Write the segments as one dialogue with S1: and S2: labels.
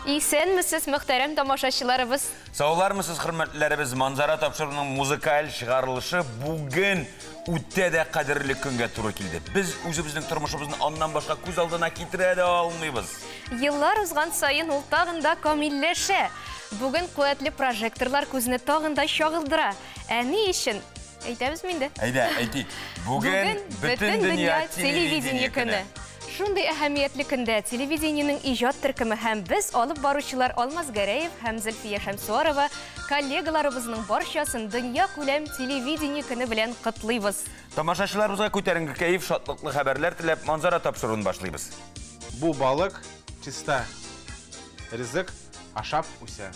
S1: Исәнмесез, мөхтәрәм тамашачыларыбыз.
S2: Саулармысыз, хөрмәтләребез, Манзара тапшыруының музыкаль чыгарылышы бүген үтә дә кадерле көнгә туры килде. Без үзебезнең тормышыбызны аннан башка күз алдына китерә дә алмыйбыз.
S1: Еллар узган саен ул тагын да камилләшә. Бүген куәтле прожекторлар күзне тагын да чагылдыра. Ә ни өчен? Әйтәбезме инде?
S2: Әйдә, әйтик. Бүген бөтен дөнья телевидение көне.
S1: Шундый әһәмиятле көндә телевидениенең иҗат төркеме һәм без алып баручылар Алмаз Гәрәев һәм Зөлфия Шәмсуарова коллегаларыбызның барчасын дөнья күләм телевидение көне белән котлыйбыз.
S2: Тамашачыларыбызга күтәренке кәеф, шатлыклы хәбәрләр теләп Манзара тапшыруын башлыйбыз.
S3: Бу балык чиста ризык ашап үсә.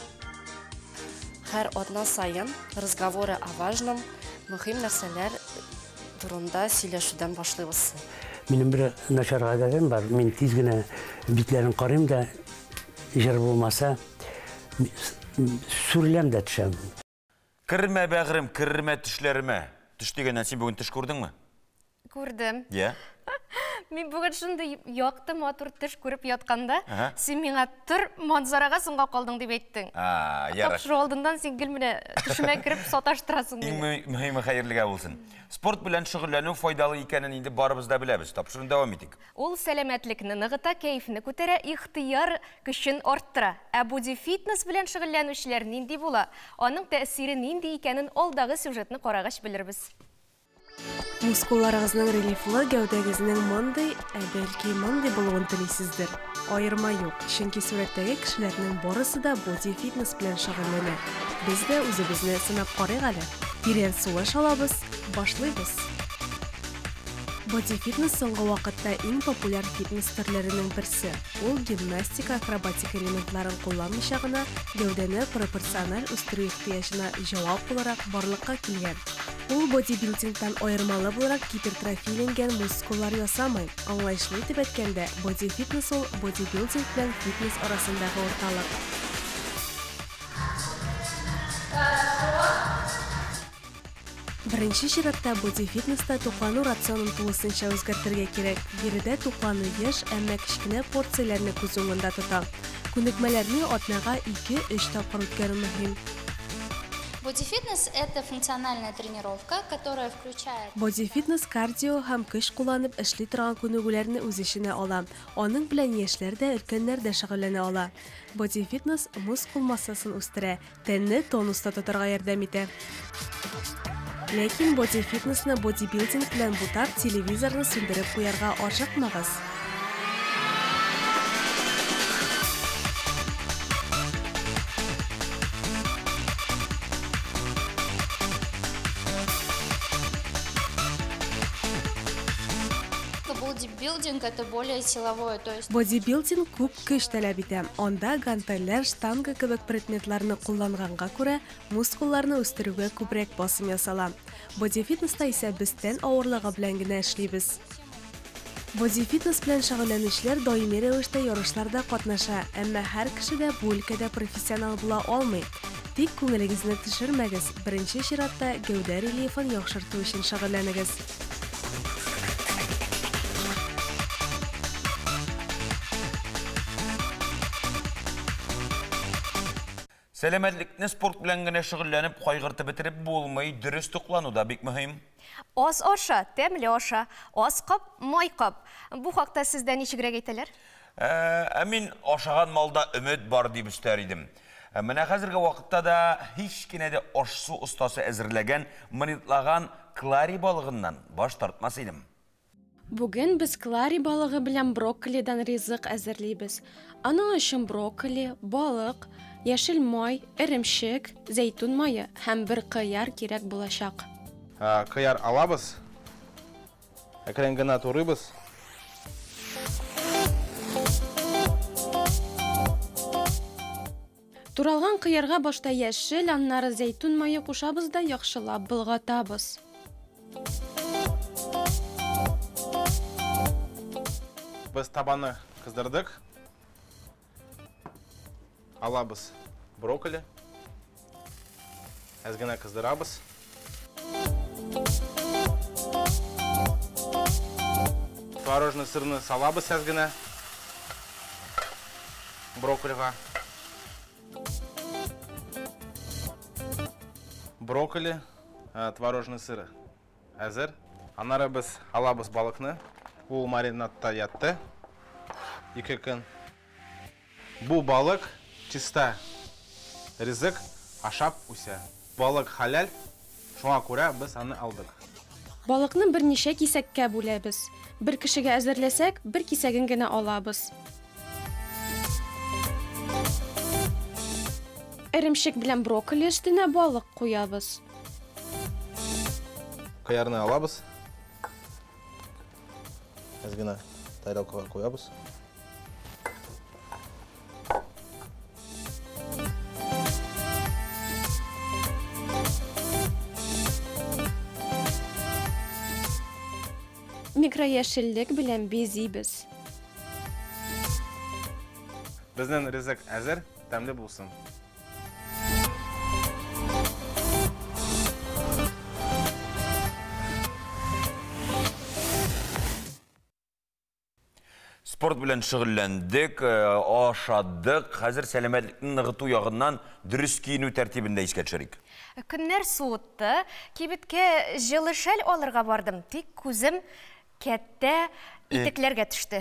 S4: Һәр атна саен разговоры о важном, мөһим нәрсәләр турында сөйләшүдән башлыйбыз.
S5: Минем бер начар гадәтем бар. Мин тиз генә битләрен карыйм да, җыр булмаса, сүреләм дә төшәм.
S2: Кермә, бәгърем, кермә төшләремә. Төш дигәннән син бүген төш күрдеңме?
S1: Күрдем.
S2: Я.
S1: Мин бүген шундый якты матур төш күреп ятканда, син миңа тор, Манзарага соңга калдың дип әйттең.
S2: Ярар.
S1: Тапшыру алдыннан син гел менә төшемә кереп саташтырасың
S2: Иң
S1: мине.
S2: мөһиме хәерлегә булсын. Спорт белән шөгыльләнү файдалы икәнен инде барыбыз да беләбез. Тапшыруны дәвам итик.
S1: Ул сәламәтлекне ныгыта, кәефне күтәрә, ихтыяр көчен арттыра. Ә боди-фитнес белән шөгыльләнүчеләр нинди була? Аның тәэсире нинди икәнен алдагы сюжетны карагач белербез.
S6: Мускулларыгызның рельефлы, гәүдәгезнең мондый, ә бәлки мондый булуын телисездер. Аерма юк, чөнки сурәттәге кешеләрнең барысы да боди-фитнес белән шөгыльләнә. Без дә үзебезне сынап карыйк әле. Тирән сулыш алабыз, башлыйбыз. Боди-фитнес соңгы вакытта иң популяр фитнес төрләренең берсе. Ул гимнастика, акробатика элементларын кулланмыйча гына гәүдәне пропорциональ үстерү ихтыяҗына җавап буларак барлыкка килгән. Ул бодибилдингтан аермалы буларак гипертрофиленгән мускуллар ясамый. Аңлаешлы итеп әйткәндә, боди-фитнес ул бодибилдинг белән фитнес арасындагы урталык. Беренче чиратта боди-фитнеста туклану рационын тулысынча үзгәртергә кирәк. Биредә туклану еш, әмма кечкенә порцияләрне күз уңында тота. Күнекмәләрне атнага 2-3 тапкыр үткәрү мөһим.
S7: Боди-фитнес – это функциональная тренировка, которая включает
S6: Боди-фитнес кардио һәм көч кулланып эшли торган күнегүләрне үз эченә ала. Аның белән яшьләр дә, өлкәннәр дә шөгыльләнә ала. Боди-фитнес мускул массасын үстерә, тәнне тонуста тотарга ярдәм итә. Ләкин боди-фитнесны бодибилдинг белән бутап, телевизорны сүндереп куярга ашыкмагыз.
S7: Бодибилдинг – это более силовое, то есть
S6: Бодибилдинг күп көч таләп итә. Анда гантельләр, штанга кебек предметларны кулланганга күрә, мускулларны үстерүгә күбрәк басым ясала. Боди-фитнеста исә без тән авырлыгы белән генә эшлибез. Боди-фитнес белән шөгыльләнүчеләр даими рәвештә ярышларда катнаша, әмма һәр кеше дә бу өлкәдә профессионал була алмый. Тик күңелегезне төшермәгез, беренче чиратта гәүдә рельефын яхшырту өчен шөгыльләнегез.
S2: Сәламәтлекне спорт белән генә шөгыльләнеп, кайгыртып бетереп булмый, дөрес туклану да бик мөһим.
S1: Аз аша, тәмле аша, аз кап, май кап. Бу хакта сездә ничегрәк әйтәләр?
S2: Ә мин ашаган малда өмет бар дип өстәр идем. Менә хәзерге вакытта да һич кенә дә аш-су остасы әзерләгән, маринадлаган клари балыгыннан баш тартмас идем.
S8: Бүген без клари балыгы белән брокколидан ризык әзерлибез. Аның өчен брокколи, балык, яшел май, эремчек, зәйтүн мае һәм бер кыяр кирәк булачак.
S3: Кыяр алабыз, әкрен генә турыйбыз.
S8: Туралган кыярга башта яшел, аннары зәйтүн мае кушабыз да яхшылап болгатабыз.
S3: Без табаны кыздырдык. Алабыз брокколи. Әз генә кыздырабыз. Творожный сырны салабыз әз генә брокколига. Брокколи, творожный сыр әзер. Аннары без алабыз балыкны. Ул маринадта ятты 2 көн. Бу балык чиста ризык, ашап үсә. Балык хәләл, шуңа күрә без аны алдык.
S8: Балыкны берничә кисәккә бүләбез. Бер кешегә әзерләсәк, бер кисәген генә алабыз. Эремчек белән брокколи өстенә балык куябыз.
S3: Кыярны алабыз. Әз генә тарелкага куябыз.
S8: Микрояшеллек белән бизибез.
S3: Безнең ризык әзер, тәмле булсын.
S2: Спорт белән шөгыльләндек, ашадык. Хәзер сәламәтлекне ныгыту ягыннан дөрес киенү тәртибен дә искә төшерик.
S1: Көннәр суытты, кибеткә җылы шәл алырга бардым. Тик күзем кәттә итекләргә төште.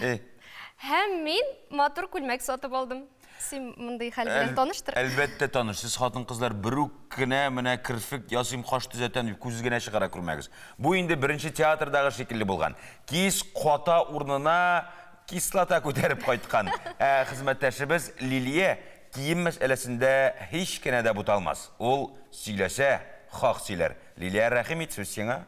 S1: Һәм мин матур күлмәк сатып алдым. Син мондый хәл белән таныштыр?
S2: Әлбәттә таныш. Сез хатын-кызлар бер үк кенә менә керфек ясыйм, каш төзәтәм дип күз генә чыгара күрмәгез. Бу инде беренче театрдагы шикелле булган. Кис ката урынына кислота күтәреп кайткан. Хезмәттәшебез Лилия кием мәсьәләсендә һич кенә дә буталмас. Ул сөйләсә, хак сөйләр. Лилия, рәхим ит, сүз сиңа.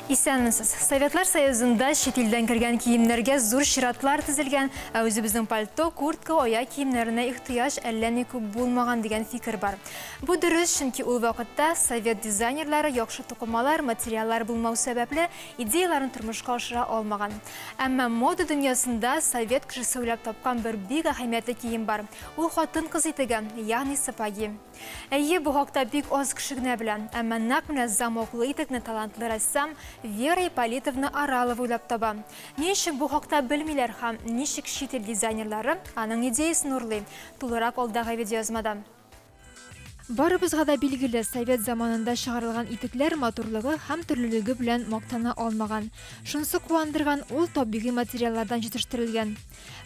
S9: Исәнмесез. Советлар Союзында чит илдән кергән киемнәргә зур чиратлар тезелгән, ә үзебезнең пальто, куртка, аяк киемнәренә ихтыяҗ әллә ни күп булмаган дигән фикер бар. Бу дөрес, чөнки ул вакытта совет дизайнерлары яхшы тукымалар, материаллар булмау сәбәпле идеяларын тормышка ашыра алмаган. Әмма мода дөньясында совет кешесе уйлап тапкан бер бик әһәмиятле кием бар. Ул хатын-кыз итеге, ягъни сапоги. Әйе, бу хакта бик аз кеше генә белә. Әмма нәкъ менә замоклы итекне талантлы рәссам Вера Ипполитовна Аралова уйлап таба. Ни өчен бу хакта белмиләр һәм ничек чит ил дизайнерлары аның идеясын урлый? Тулырак алдагы видеоязмада. Барыбызга да билгеле, совет заманында чыгарылган итекләр матурлыгы һәм төрлелеге белән мактана алмаган. Шунысы куандырган, ул табигый материаллардан җитештерелгән.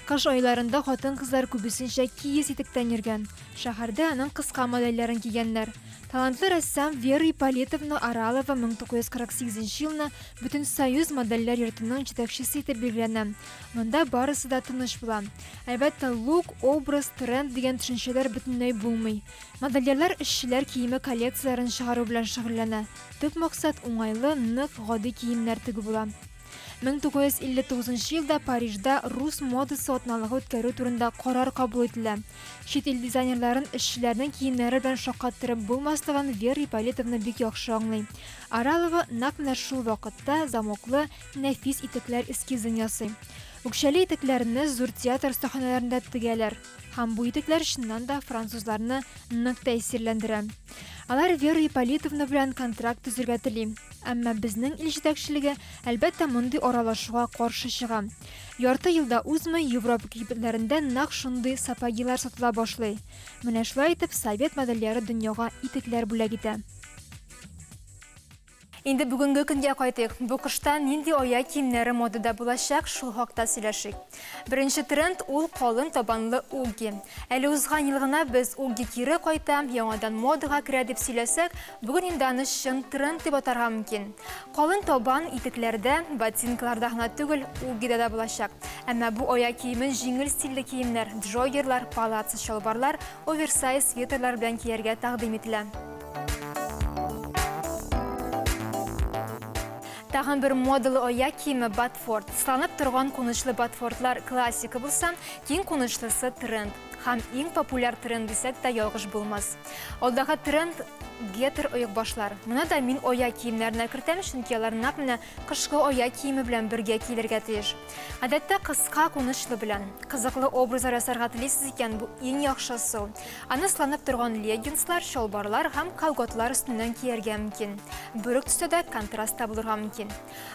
S9: Кыш айларында хатын-кызлар күбесенчә киез итектән йөргән. Шәһәрдә аның кыска модельләрен кигәннәр. Талантлы рәссам Вера Ипполитовна Аралова 1948 елны Бөтенсоюз модельләр йортының җитәкчесе итеп билгеләнә. Монда барысы да тыныч була. Әлбәттә, лук, образ, тренд дигән төшенчәләр бөтенләй булмый. Модельерлар эшчеләр киеме коллекцияләрен чыгару белән шөгыльләнә. Төп максат уңайлы, нык, гади киемнәр тегү була. 1959 елда Парижда рус модасы атналыгы үткәрү турында карар кабул ителә. Чит ил дизайнерларын эшчеләрнең киемнәре белән шаккаттырып булмаслыгын Вера Ипполитовна бик яхшы аңлый. Аралова нәкъ менә шул вакытта замоклы, нәфис итекләр эскизын ясый. Үкчәле итекләрне зур театр остаханәләрендә тегәләр. Һәм бу итекләр чыннан да французларны нык тәэсирләндерә. Алар Вера Ипполитовна белән контракт төзергә тели. Әмма безнең ил җитәкчелеге, әлбәттә, мондый аралашуга каршы чыга. Ярты елда узмый Европа кибетләрендә нәкъ шундый сапогилар сатыла башлый. Менә шулай итеп совет модельләре дөньяга итекләр бүләк итә. Инде бүгенге көнгә кайтыйк. Бу кышта нинди аяк киемнәре модада булачак, шул хакта сөйләшик. Беренче тренд ул калын табанлы угги. Әле узган ел гына без угги кире кайта, яңадан модага керә дип сөйләсәк, бүген инде аны чын тренд дип атарга мөмкин. Калын табан итекләрдә, ботинкаларда гына түгел, уггида да булачак. Әмма бу аяк киемен җиңел стильле киемнәр, джоггерлар, палаццо чалбарлар, оверсайз свитерлар белән кияргә тәкъдим ителә. Тагын бер модалы аяк киеме ботфорт. Сыланып торган кунычлы ботфортлар классика булса, киң кунычлысы тренд. Һәм иң популяр тренд дисәк тә ялгыш булмас. Алдагы тренд гетр оекбашлар. Моны да мин аяк киемнәренә кертәм, чөнки алар нәкъ менә кышкы аяк киеме белән бергә киелергә тиеш. Гадәттә кыска кунычлы белән. Кызыклы образлар ясарга телисез икән, бу иң яхшы ысул. Аны сыланып торган леггинслар, чалбарлар һәм колготлар өстеннән кияргә мөмкин. Бер үк төстә дә контраст та булырга мөмкин.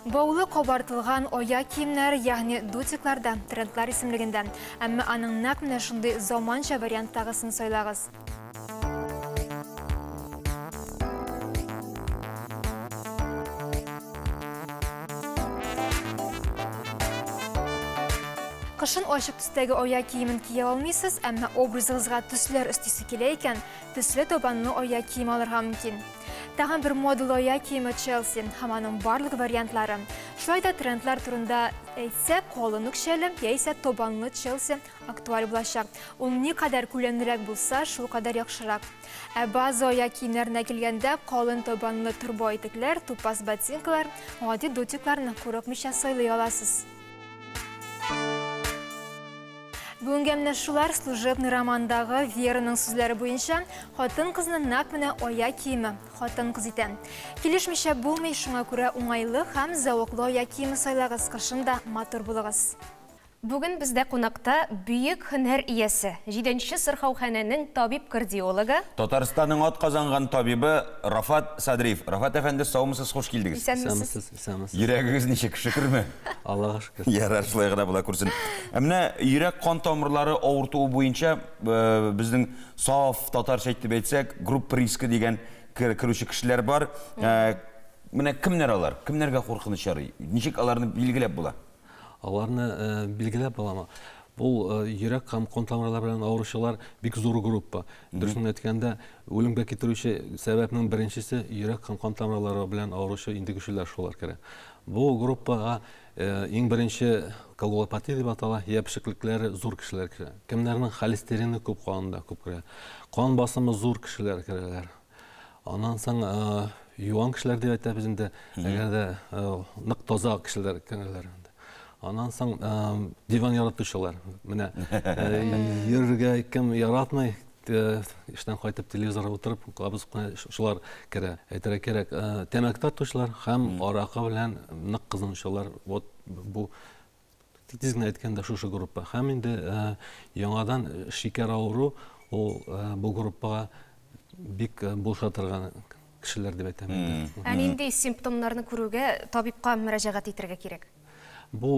S9: Баулы кабартылган аяк киемнәре, ягъни дутиклар да трендлар исемлегендә. Әмма аның нәкъ менә шундый заманча варианттагысын сайлагыз. Кышын ачык төстәге аяк киемен кия алмыйсыз, әмма образыгызга төсләр өстисе килә икән, төсле табанлы аяк киеме алырга мөмкин. Тагын бер модалы аяк киеме Челси һәм аның барлык вариантлары. Шулай да трендлар турында әйтсәк, калын үкчәле яисә табанлы Челси актуаль булачак. Ул никадәр күләмлерәк булса, шулкадәр яхшырак. Ә база аяк киемнәренә килгәндә, калын табанлы торба итекләр, тупас ботинкалар, гади дутикларны курыкмыйча сайлый аласыз. Бүгенгә менә шулар. Служебный романдагы Вераның сүзләре буенча, хатын-кызны нәкъ менә аяк киеме хатын-кыз итә. Килешмичә булмый, шуңа күрә уңайлы һәм зәвыклы аяк киеме сайлагыз, кышын да матур булыгыз.
S1: Бүген бездә кунакта бөек һөнәр иясе, җиденче сырхауханәнең табиб-кардиологы,
S2: Татарстанның атказанган табибы Рафат Садриев. Рафат әфәнде, саумысыз, хуш килдегез.
S1: Исәнмесез.
S10: Исәнмесез.
S2: Йөрәгегез ничек, шөкерме?
S10: Аллага шөкер.
S2: Ярар, шулай гына була күрсен. Ә менә йөрәк-кан тамырлары авыртуы буенча безнең саф татарча итеп әйтсәк, группа риска дигән керүче кешеләр бар. Менә кемнәр алар? Кемнәргә куркыныч ярый? Ничек аларны билгеләп була?
S10: Аларны билгеләп буламы? Бу йөрәк һәм кан тамырлары белән авыручылар бик зур группа. Дөресен әйткәндә, үлемгә китерүче сәбәпнең беренчесе йөрәк һәм кан тамырлары белән авыручы инде кешеләр шулар керә. Бу группага иң беренче коагулопатия дип атала, я пешеклекләре зур кешеләр керә. Кемнәрнең холестерины күп канында күп керә. Кан басымы зур кешеләр керәләр. Аннан соң юан кешеләр дип әйтәбез инде, әгәр дә нык таза кешеләр керәләр. Аннан соң диван яратучылар. Менә йөрергә кем яратмый, эштән кайтып телевизорга утырып, кабызып кына шулар керә. Әйтергә кирәк, тәмәке тартучылар һәм аракы белән нык кызынучылар. Вот бу тиз генә әйткәндә шушы группа. Һәм инде яңадан шикәр авыру ул бу группага бик булыша торган кешеләр дип әйтәм инде.
S1: Ә нинди симптомнарны күрүгә табибка мөрәҗәгать итәргә кирәк?
S10: Бу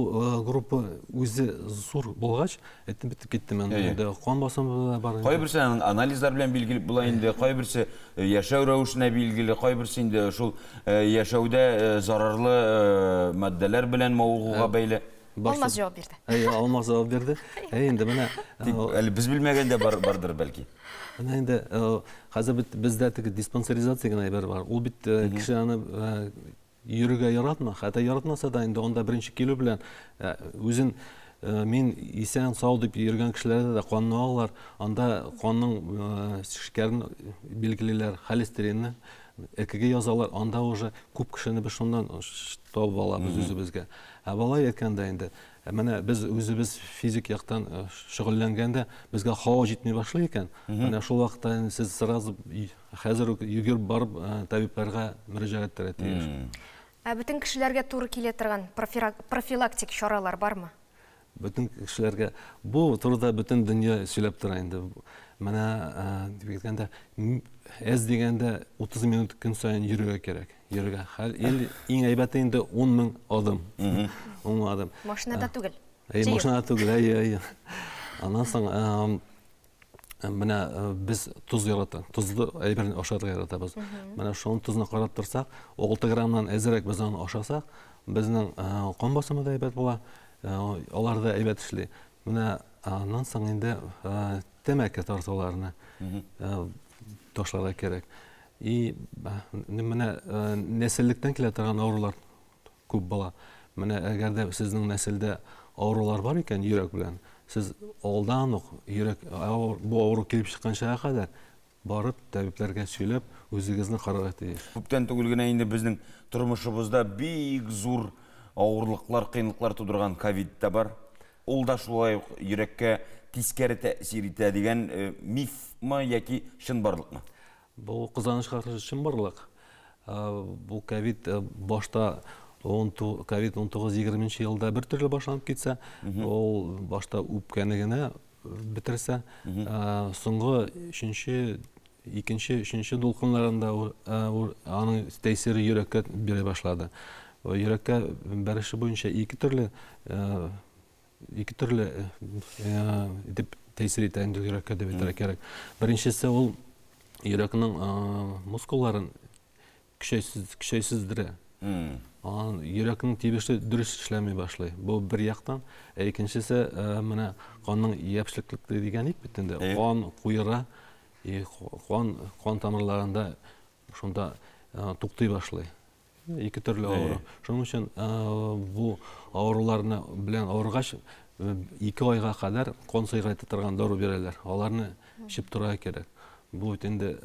S10: группа үзе зур булгач, әйтеп бетеп киттем инде. Кан басымы да бар инде.
S2: Кайберсе аның анализлар белән билгеле була инде, кайберсе яшәү рәвешенә билгеле, кайберсе инде шул яшәүдә зарарлы матдәләр белән мавыгуга бәйле.
S1: Алмаз җавап бирде.
S10: Әйе, Алмаз җавап бирде. Әйе, инде менә,
S2: Тик әле без белмәгән дә бардыр бәлки.
S10: Менә инде хәзер бит бездә теге диспансеризация генә әйбер бар. Ул бит кеше аны йөрергә яратма, хәтта яратмаса да инде анда беренче килү белән үзен мин исән сау дип йөргән кешеләрдә дә канны алалар, анда канның шикәрен билгелиләр, холестеринны ЭКГ язалар, анда уже күп кешене без шуннан табып алабыз үзебезгә. Ә болай әйткәндә инде, менә без үзебез физик яктан шөгыльләнгәндә безгә һава җитми башлый икән, менә шул вакытта инде сез сразу хәзер үк йөгереп барып табибларга мөрәҗәгать итәргә тиеш.
S1: Ә бөтен кешеләргә туры килә торган профилактик чаралар бармы?
S10: Бөтен кешеләргә бу турыда бөтен дөнья сөйләп тора инде. Менә дип әйткәндә, әз дигәндә 30 минут көн саен йөрергә кирәк. Йөрергә. Хәл, иң әйбәте инде 10 мең адым. 10 мең адым.
S1: Машинада түгел.
S10: Әй, машинада түгел, әй, әй. Аннан соң, менә без тоз яратабыз, тозлы әйберне ашарга яратабыз. Менә шуның тозны карап торсак, 6 граммнан әзрәк без аны ашасак, безнең кан басымы да әйбәт була, алар да әйбәт эшли. Менә аннан соң инде тәмәке тартуларны ташларга кирәк. И менә нәселлектән килә торган авырулар күп була. Менә әгәр дә сезнең нәселдә авырулар бар икән йөрәк белән, сез алдан ук йөрәк бу авыру килеп чыкканчага кадәр барып табибләргә сөйләп үзегезне карарга тиеш.
S2: Күптән түгел генә инде безнең тормышыбызда бик зур авырлыклар, кыенлыклар тудырган ковид та бар. Ул да шулай ук йөрәккә тискәре тәэсир итә дигән мифмы яки чынбарлыкмы?
S10: Бу, кызганычка каршы, чынбарлык. Бу ковид башта ковид 19-20 елда бер төрле башланып китсә, ул башта үпкәне генә бетерсә, соңгы өченче, икенче, өченче дулкыннарында аның тәэсире йөрәккә бирә башлады. Йөрәккә бәреше буенча ике төрле итеп тәэсир итә инде йөрәккә дип әйтергә кирәк. Беренчесе, ул йөрәкнең мускулларын көчәйсездерә. Анан йөрәкнең тибеше дөрес эшләми башлый. Бу бер яктан. Ә икенчесе, менә канның ябышыклык дигән ик бит инде. Кан куера, и кан тамырларында шунда туктый башлый. Ике төрле авыру. Шуның өчен бу авыруларны белән авыргач, 2 айга кадәр кан сыегайта торган дару бирәләр. Аларны эчеп торырга кирәк. Бу бит инде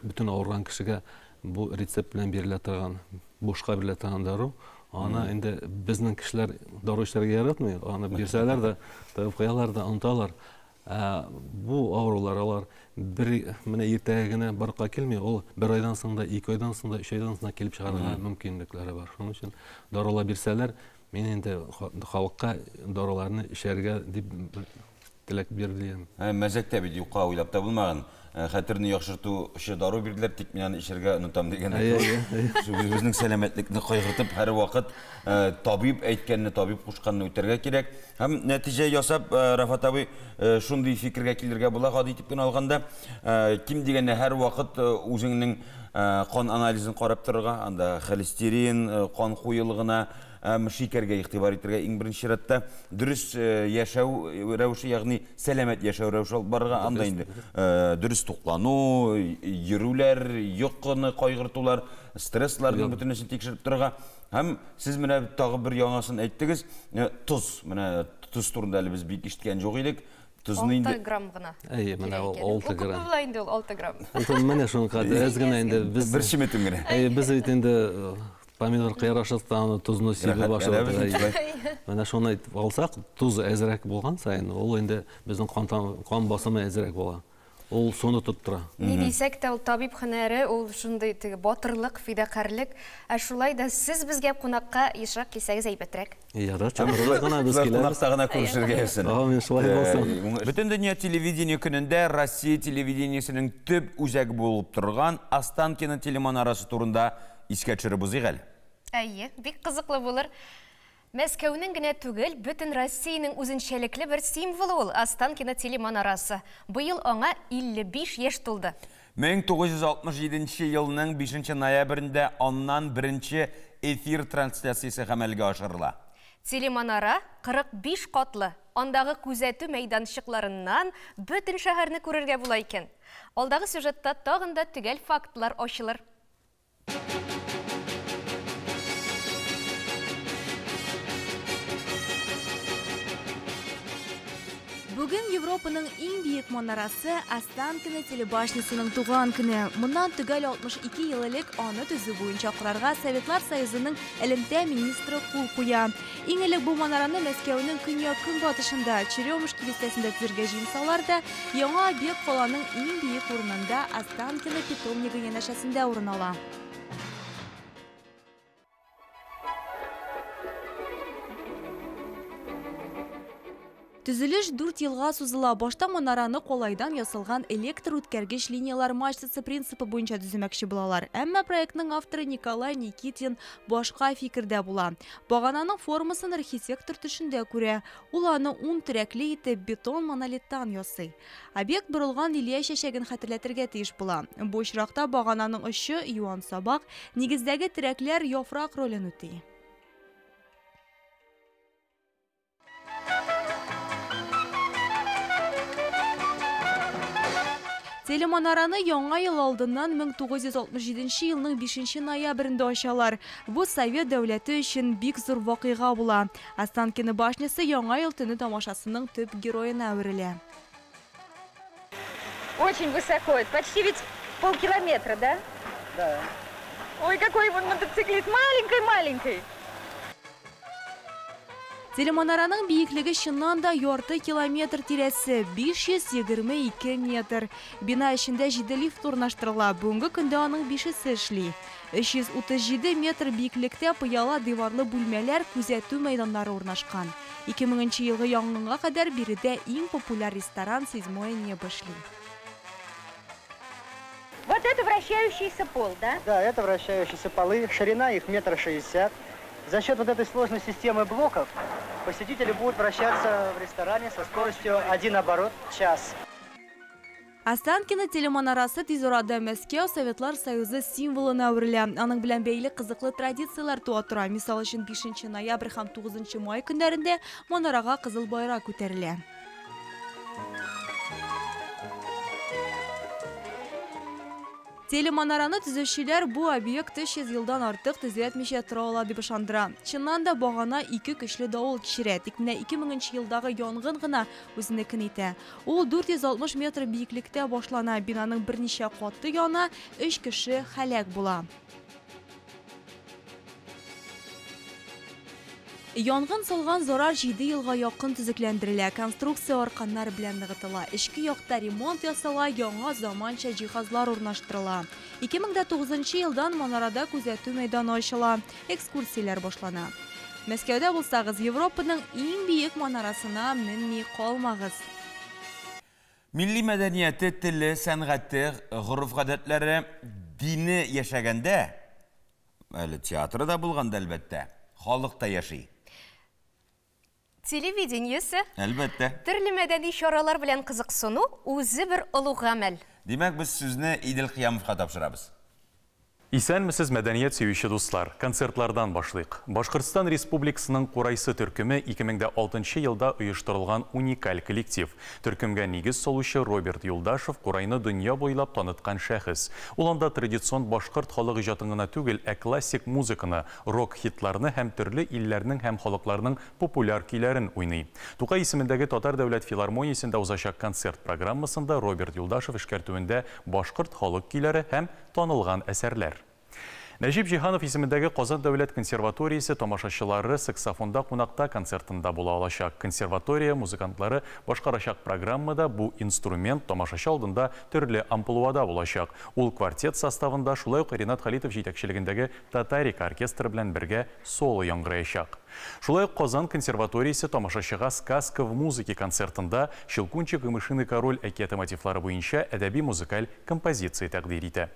S10: бөтен авырган кешегә бу рецепт белән бирелә торган, бушка бирелә торган дару. Аны инде безнең кешеләр дару эчәргә яратмый. Аны бирсәләр дә, табып куялар да, оныталар. Ә бу авырулар алар бер менә иртәгә генә барлыкка килми, ул бер айдан соң да, 2 айдан соң да, 3 айдан соң да килеп чыгарга мөмкинлекләре бар. Шуның өчен дарулар бирсәләр, мин инде халыкка даруларны эчәргә дип теләк бирдем.
S2: Мәзәк тә бит, юкка уйлап та булмаган. Хәтерне яхшыртучы дару бирделәр, тик мин аны эчәргә онытам дигән. Үзебезнең сәламәтлекне кайгыртып, һәрвакыт табиб әйткәнне, табиб кушканны үтәргә кирәк. Һәм нәтиҗә ясап, Рафат абый, шундый фикергә килергә була, гади итеп кенә алганда, ким дигәндә һәрвакыт үзеңнең кан анализын карап торырга, анда холестерин, кан куелыгына, шикәргә игътибар итәргә иң беренче чиратта, дөрес яшәү рәвеше, ягъни сәламәт яшәү рәвеше алып барырга, анда инде дөрес туклану, йөрүләр, йокыны кайгыртулар, стрессларның бөтенесен тикшереп торырга. Һәм сез менә тагы бер яңасын әйттегез, тоз. Менә тоз турында әле без бик ишеткән юк идек. Тозны инде
S1: 6 грамм гына.
S10: Әйе, менә ул 6
S1: грамм. Күпме була инде ул 6 грамм?
S10: Менә шуның кадәр әз генә инде без
S2: бер чеметем генә.
S10: Әйе, без бит инде помидор, кыяр ашатса, аны тозны сибеп ашап. Менә шуны әйтеп алсак, тоз әзрәк булган саен, ул инде безнең кан басымы әзрәк була. Ул суны тоттыра.
S1: Ни дисәк тә, ул табиб һөнәре, ул шундый теге батырлык, фидакарьлек. Ә шулай да сез безгә кунакка ешрак килсәгез әйбәтрәк.
S10: Ярар, чакырыгыз гына, без киләбез.
S2: Кунакта гына күрешергә язсын.
S10: Амин, шулай булсын.
S2: Бөтендөнья телевидение көнендә Россия телевидениесенең төп үзәге булып торган Останкино телеманарасы турында искә төшереп узыйк әле.
S1: Әйе, бик кызыклы булыр. Мәскәүнең генә түгел, бөтен Россиянең үзенчәлекле бер символы ул Останкино телеманарасы. Быел аңа 55 яшь тулды.
S2: 1967 елның 5 ноябрендә аннан беренче эфир трансляциясе гамәлгә ашырыла.
S1: Телеманара 45 катлы. Андагы күзәтү мәйданчыкларыннан бөтен шәһәрне күрергә була икән. Алдагы сюжетта тагын да төгәл фактлар ачылыр.
S11: Бүген Европаның иң биек манарасы Останкино телебашнясының туган көне. Моннан төгәл 62 ел элек аны төзү буенча карарга Советлар Союзының элемтә министры кул куя. Иң элек бу манараны Мәскәүнең көньяк-көнбатышында Черемушки бистәсендә төзергә җыенсалар да, яңа объект каланың иң биек урынында, Останкино питомнигы янәшәсендә урын ала. Төзелеш 4 елга сузыла. Башта манараны калайдан ясалган электр үткәргеч линиялар мачтасы принципы буенча төземәкче булалар. Әмма проектның авторы Николай Никитин башка фикердә була. Багананың формасын архитектор төшендә күрә. Ул аны ун терәкле итеп бетон монолиттан ясый. Объект борылган лилия чәчәген хәтерләтергә тиеш була. Бу очракта багананың очы юан сабак, нигездәге терәкләр яфрак ролен үти. Телеманараны яңа ел алдыннан 1967 елның 5 ноябрендә ачалар. Бу Совет дәүләте өчен бик зур вакыйга була. Останкино башнясы яңа ел төне тамашасының төп героена әверелә.
S12: Очень высоко. Это почти ведь полкилометра, да?
S13: Да.
S12: Ой, какой вон мотоциклист. Маленький-маленький.
S11: Телеманараның биеклеге чыннан да ярты километр тирәсе 522 метр. Бина эчендә 7 лифт урнаштырыла. Бүгенге көндә аның 5-се эшли. 337 метр биеклектә пыяла диварлы бүлмәләр, күзәтү мәйданнары урнашкан. 2000 елгы янгынга кадәр биредә иң популяр ресторан «Седьмое небо» эшли.
S12: Вот это вращающийся пол, да?
S13: Да, это вращающиеся полы. Ширина их 1,60 м. За счет вот этой сложной системы блоков посетители будут вращаться в ресторане со скоростью 1 оборот в час.
S11: Останкино телеманарасы тиз арада Мәскәү Советлар Союзы символына әверелә. Аның белән бәйле кызыклы традицияләр туа тора. Мисал өчен 5 ноябрь һәм 9 май көннәрендә манарага кызыл байрак күтәрелә. Телеманараны төзүчеләр бу объект 300 елдан артык төзәтмичә тора ала дип ышандыра. Чыннан да багана ике көчле давыл кичерә. Тик менә 2000 елдагы янгын гына үзенекен итә. Ул 460 метр биеклектә башлана. Бинаның берничә каты яна, 3 кеше һәлак була. Янгын салган зарар 7 елга якын төзекләндерелә. Конструкция арканнар белән ныгытыла. Эчке якта ремонт ясала, яңа заманча җиһазлар урнаштырыла. 2009 елдан манарада күзәтү мәйданы ачыла. Экскурсияләр башлана. Мәскәүдә булсагыз, Европаның иң биек манарасына менми калмагыз.
S2: Милли мәдәнияте, теле, сәнгате, гореф-гадәтләре, дине яшәгәндә, әле театры да булганда әлбәттә, халык та яши.
S1: Телевидениесе.
S2: Әлбәттә.
S1: Төрле мәдәни чаралар белән кызыксыну үзе бер олуг гамәл.
S2: Димәк, без сүзне Идел Кыямовка тапшырабыз.
S14: Исәнмесез, мәдәният сөюче дуслар. Концертлардан башлыйк. Башкортстан Республикасының Курайсы төркеме 2006 елда оештырылган уникаль коллектив. Төркемгә нигез салучы Роберт Юлдашев Курайны дөнья буйлап таныткан шәхес. Ул анда традицион башкорт халык иҗатын гына түгел, ә классик музыканы, рок-хитларны һәм төрле илләрнең һәм халыкларның популяр көйләрен уйный. Тукай исемендәге Татар дәүләт филармониясендә узачак концерт программасында Роберт Юлдашев эшкәртүендә башкорт халык көйләре һәм танылган әсәрләр. Нәҗип Җиһанов исемендәге Казан дәүләт консерваториясе тамашачылары саксофонда кунакта концертында була алачак. Консерватория музыкантлары башкарачак программада бу инструмент тамашачы алдында төрле амплуада булачак. Ул квартет составында шулай ук Ринат Халитов җитәкчелегендәге Татарика оркестры белән бергә соло яңгыраячак. Шулай ук Казан консерваториясе тамашачыга «Сказка в музыке» концертында «Щелкунчик и мышиный король» әкияте мотивлары буенча әдәби музыкаль композиция тәкъдир итә.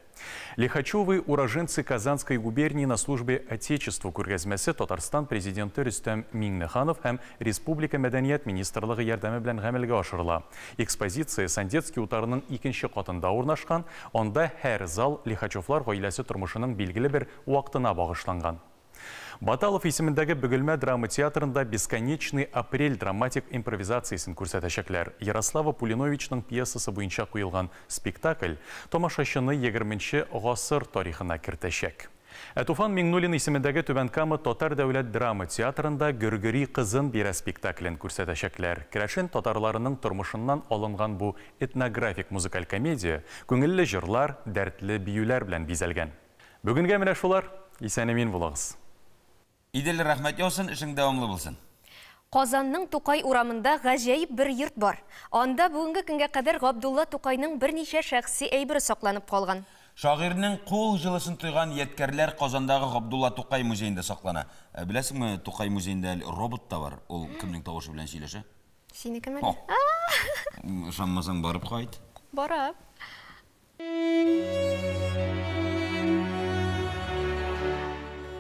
S14: Лихачевы уроженцы Казанской губернии на службе Отечеству күргәзмәсе Татарстан президенты Рөстәм Миңнеханов һәм Республика мәдәният министрлыгы ярдәме белән гамәлгә ашырыла. Экспозиция Сандецкий утарының икенче катында урнашкан, анда һәр зал Лихачевлар гаиләсе тормышының билгеле бер вакытына багышланган. Баталов исемендәге Бөгелмә драма театрында «Бесконечный апрель» драматик импровизациясен күрсәтәчәкләр. Ярослава Пулиновичның пьесасы буенча куелган спектакль тамашачыны 20 гасыр тарихына кертәчәк. Ә Туфан Миңнуллин исемендәге Түбән Кама Татар дәүләт драма театрында «Гөргөри кызын бирә» спектаклен күрсәтәчәкләр. Керәшен татарларының тормышыннан алынган бу этнографик музыкаль комедия күңелле җырлар, дәртле биюләр белән бизәлгән. Бүгенгә менә шулар. Исән-имин булыгыз.
S2: Идел, рәхмәт яусын, эшең дәвамлы булсын.
S1: Казанның Тукай урамында гаҗәеп бер йорт бар. Анда бүгенге көнгә кадәр Габдулла Тукайның берничә шәхси әйбере сакланып калган.
S2: Шагыйрьнең кул җылысын тойган ядкәрләр Казандагы Габдулла Тукай музеенда саклана. Беләсеңме, Тукай музеенда әле робот та бар. Ул кемнең тавышы белән сөйләшә?
S1: Синекеме әле?
S2: Ышанмасаң, барып кайт.
S1: Барам.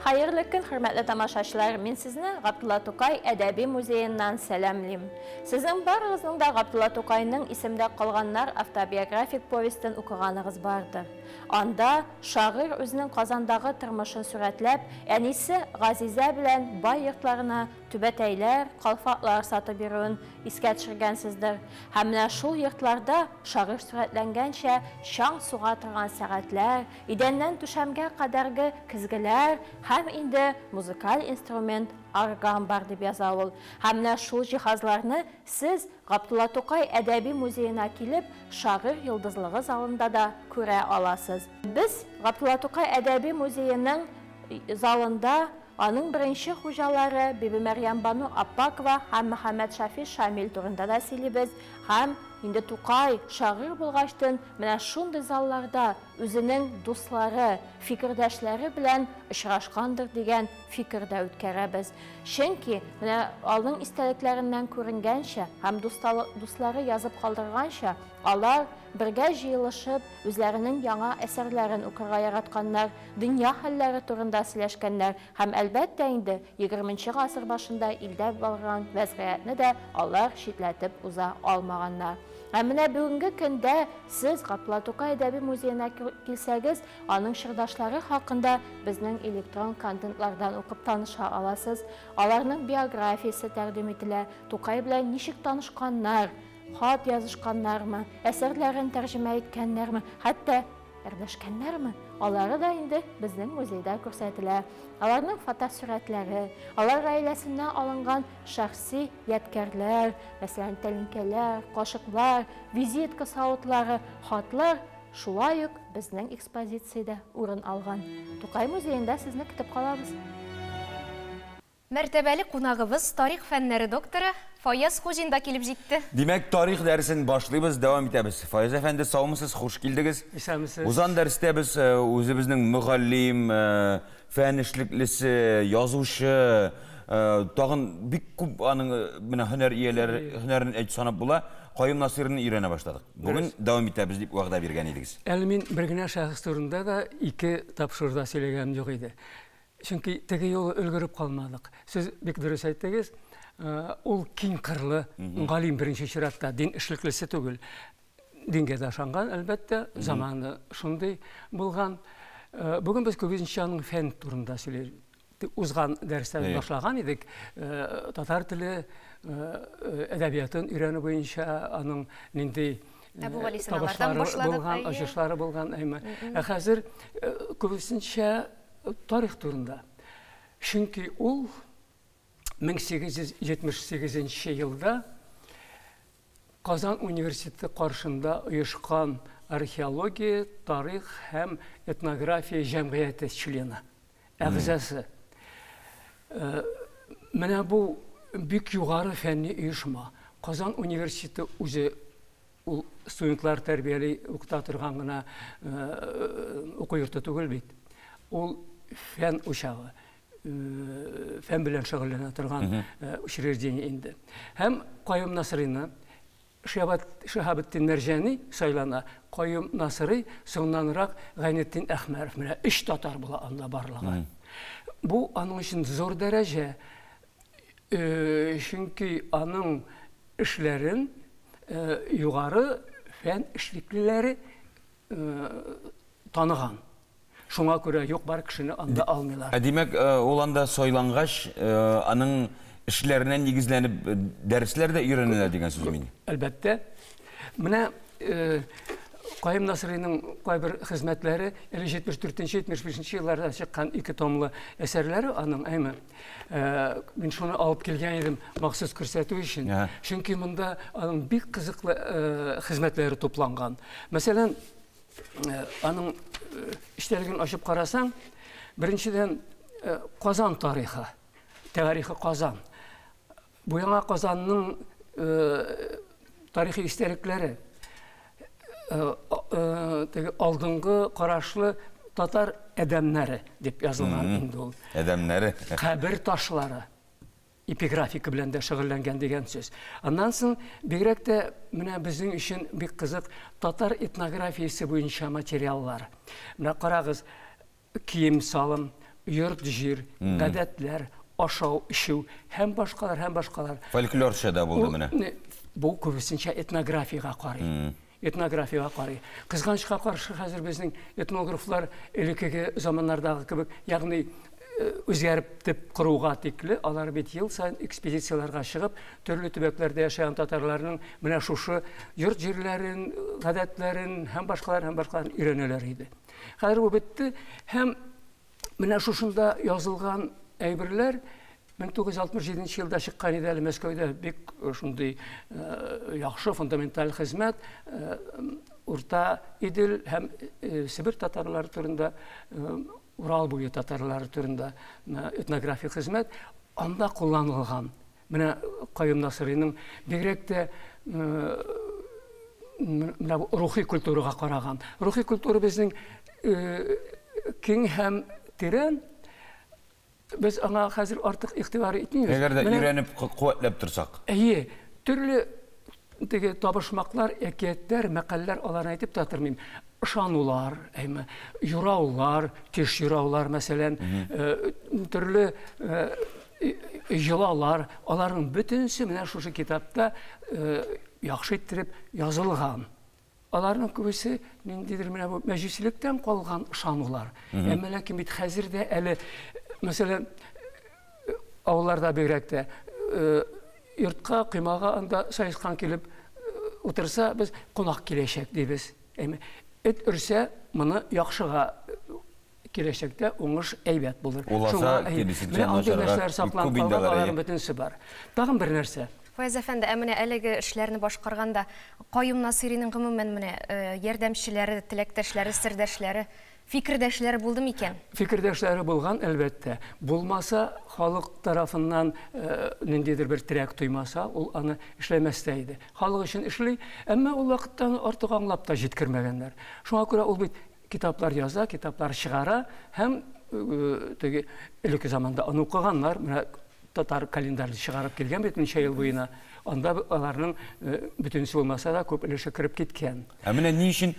S15: Хәерле көн, хөрмәтле тамашачылар. Мин сезне Габдулла Тукай әдәби музееннан сәламлим. Сезнең барыгызның да Габдулла Тукайның Исемдә калганнар автобиографик повестен укыганыгыз бардыр. Анда шагыйрь үзенең Казандагы тормышын сурәтләп, әнисе Газизә белән бай йортларына түбәтәйләр, калфаклар сатып йөрүен искә төшергәнсездер. Һәм менә шул йортларда шагыйрь сурәтләнгәнчә чаң суга торган сәгатьләр, идәннән түшәмгә кадәрге көзгеләр һәм инде музыкаль инструмент орган бар дип яза ул. Һәм менә шул җиһазларны сез Габдулла Тукай әдәби музеена килеп, шагыйрь йолдызлыгы залында да күрә аласыз. Без Габдулла Тукай әдәби музееның залында Аның беренче хуҗалары Бибимәрьямбану Аппакова һәм Мөхәммәтшафи Шамил турында да сөйлибез һәм инде Тукай шагыйрь булгачтын менә шундый залларда үзенең дуслары, фикердәшләре белән очрашкандыр дигән фикер дә үткәрәбез. Чөнки менә аның истәлекләреннән күренгәнчә һәм дуслары язып калдырганча, алар бергә җыелышып, үзләренең яңа әсәрләрен укырга яратканнар, дөнья хәлләре турында сөйләшкәннәр һәм, әлбәттә инде, егерменче гасыр башында илдә барган вәзгыятьне дә алар читләтеп уза алмаганнар. Ә менә бүгенге көндә сез Габдулла Тукай әдәби музеена килсәгез, аның чордашлары хакында безнең электрон контентлардан укып таныша аласыз. Аларның биографиясе тәкъдим ителә, Тукай белән ничек танышканнар, хат язышканнармы, әсәрләрен тәрҗемә иткәннәрме, хәтта әрләшкәннәрме, алары да инде безнең музейда күрсәтелә. Аларның фотосурәтләре, алар гаиләсеннән алынган шәхси ядкәрләр, мәсәлән, тәлинкәләр, кашыклар, визитка савытлары, хатлар шулай ук безнең экспозициядә урын алган. Тукай музеенда сезне көтеп калабыз.
S1: Мәртәбәле кунагыбыз, тарих фәннәре докторы Фаяз Хуҗин да килеп җитте.
S2: Димәк, тарих дәресен башлыйбыз, дәвам итәбез. Фаяз әфәнде, саумысыз, хуш килдегез.
S16: Исәнмесез.
S2: Узган дәрестә без үзебезнең мөгаллим, фән эшлеклесе, язучы, тагын бик күп аның менә һөнәр ияләре, һөнәрен әйтеп санап була, Каюм Насыйрны өйрәнә башладык. Бүген дәвам итәбез дип вәгъдә биргән идегез.
S16: Әле мин бер генә шәхес турында да ике тапшыруда сөйләгәнем юк иде. Чөнки теге юлы өлгереп калмадык. Сез бик дөрес әйттегез. Ул киң кырлы галим беренче чиратта, дин эшлеклесе түгел. Дингә дә ышанган, әлбәттә, заманы шундый булган. Бүген без күбесенчә аның фән турында сөйләйбез. Узган дәрестә башлаган идек. Татар теле әдәбиятын өйрәнү буенча аның нинди табышлары булган, ачышлары булган. Ә хәзер күбесенчә тарих турында. Чөнки ул 1878 елда Казан университеты каршында оешкан археология, тарих һәм этнография җәмгыяте члены, әгъзасы. Менә бу бик югары фәнни оешма. Казан университеты үзе ул студентлар тәрбияли укыта торган гына уку йорты түгел бит. Ул фән учагы, фән белән шөгыльләнә торган учреждение инде. Һәм Каюм Насрыйны Шиһабетдин Мәрҗани сайлана, Каюм Насрый, соңыннанрак Гайнетдин Әхмәров. Менә өч татар була анда барлыгы. Бу аның өчен зур дәрәҗә. Чөнки аның эшләрен югары фән эшлеклеләре таныган. Шуңа күрә юк бар кешене анда алмыйлар.
S2: Ә димәк, ул анда сайлангач, аның эшләренә нигезләнеп дәресләр дә өйрәнелә дигән сүз мени?
S16: Әлбәттә. Менә Каюм Насыйриның кайбер хезмәтләре әле 74-75 елларда чыккан ике томлы әсәрләре аның, әйме? Мин шуны алып килгән идем махсус күрсәтү өчен. Чөнки монда аның бик кызыклы хезмәтләре тупланган. Мәсәлән, аның эчтәлеген ачып карасаң, беренчедән Казан тарихы, тарихы Казан. Бу яңа Казанның тарихи истәлекләре, теге алдынгы карашлы татар әдәмнәре дип язылган инде ул.
S2: Әдәмнәре.
S16: Кабер ташлары. Эпиграфика белән дә шөгыльләнгән дигән сүз. Аннан соң бигрәк тә менә безнең өчен бик кызык татар этнографиясе буенча материаллар. Менә карагыз, кием-салым, йорт-җир, гадәтләр, ашау-эчү һәм башкалар, һәм башкалар.
S2: Фольклорча да булды менә.
S16: Бу күбесенчә этнографиягә карый. Этнографиягә карый. Кызганычка каршы, хәзер безнең этнографлар элеккеге заманнардагы кебек, ягъни үзгәртеп коруга тикле, алар бит ел саен экспедицияләргә чыгып, төрле төбәкләрдә яшәгән татарларның менә шушы йорт-җирләрен, гадәтләрен һәм башкалар, һәм башкалар өйрәнәләр иде. Хәзер бу бетте һәм менә шушында язылган әйберләр 1967 елда чыккан иде әле Мәскәүдә бик шундый яхшы фундаменталь хезмәт Урта Идел һәм Себер татарлары турында. Урал буе татарлары турында этнографик хезмәт, анда кулланылган. Менә Каюм Насыйриның бигрәк тә менә рухи культурага караган. Рухи культура безнең киң һәм тирән. Без аңа хәзер артык игътибар итмибез.
S2: Әгәр дә өйрәнеп, куәтләп торсак.
S16: Әйе, төрле теге табышмаклар, әкиятләр, мәкальләр, аларны әйтеп тә тормыйм. Ышанулар, әйме, юраулар, теш юраулар, мәсәлән, төрле йолалар, аларның бөтенесе менә шушы китапта яхшы иттереп язылган. Аларның күбесе ниндидер менә бу мәҗүсилектән калган ышанулар. Әмма ләкин бит хәзер дә әле, мәсәлән, авылларда бигрәк тә йортка, коймага анда саескан килеп утырса, без кунак киләчәк дибез. Әмма эт өрсә, моны яхшыга киләчәктә уңыш әйбәт булыр.
S2: Уласа, киресенчә, начарга
S16: сакланып калган, аларның бөтенесе бар. Тагын бер нәрсә.
S1: Фаяз әфәнде, ә менә әлеге эшләрне башкарганда Каюм Насыйриның гомумән менә ярдәмчеләре, теләктәшләре, сердәшләре, фикердәшләре булды микән?
S16: Фикердәшләре булган, әлбәттә. Булмаса, халык тарафыннан ниндидер бер терәк тоймаса, ул аны эшләмәс тә иде. Халык өчен эшли, әмма ул вакытта аны артык аңлап та җиткермәгәннәр. Шуңа күрә ул бит китаплар яза, китаплар чыгара һәм теге элекке заманда аны укыганнар, менә татар календарь чыгарып килгән бит ничә ел буена. Анда аларның бөтенесе булмаса да күп өлеше кереп киткән.
S2: Ә менә ни өчен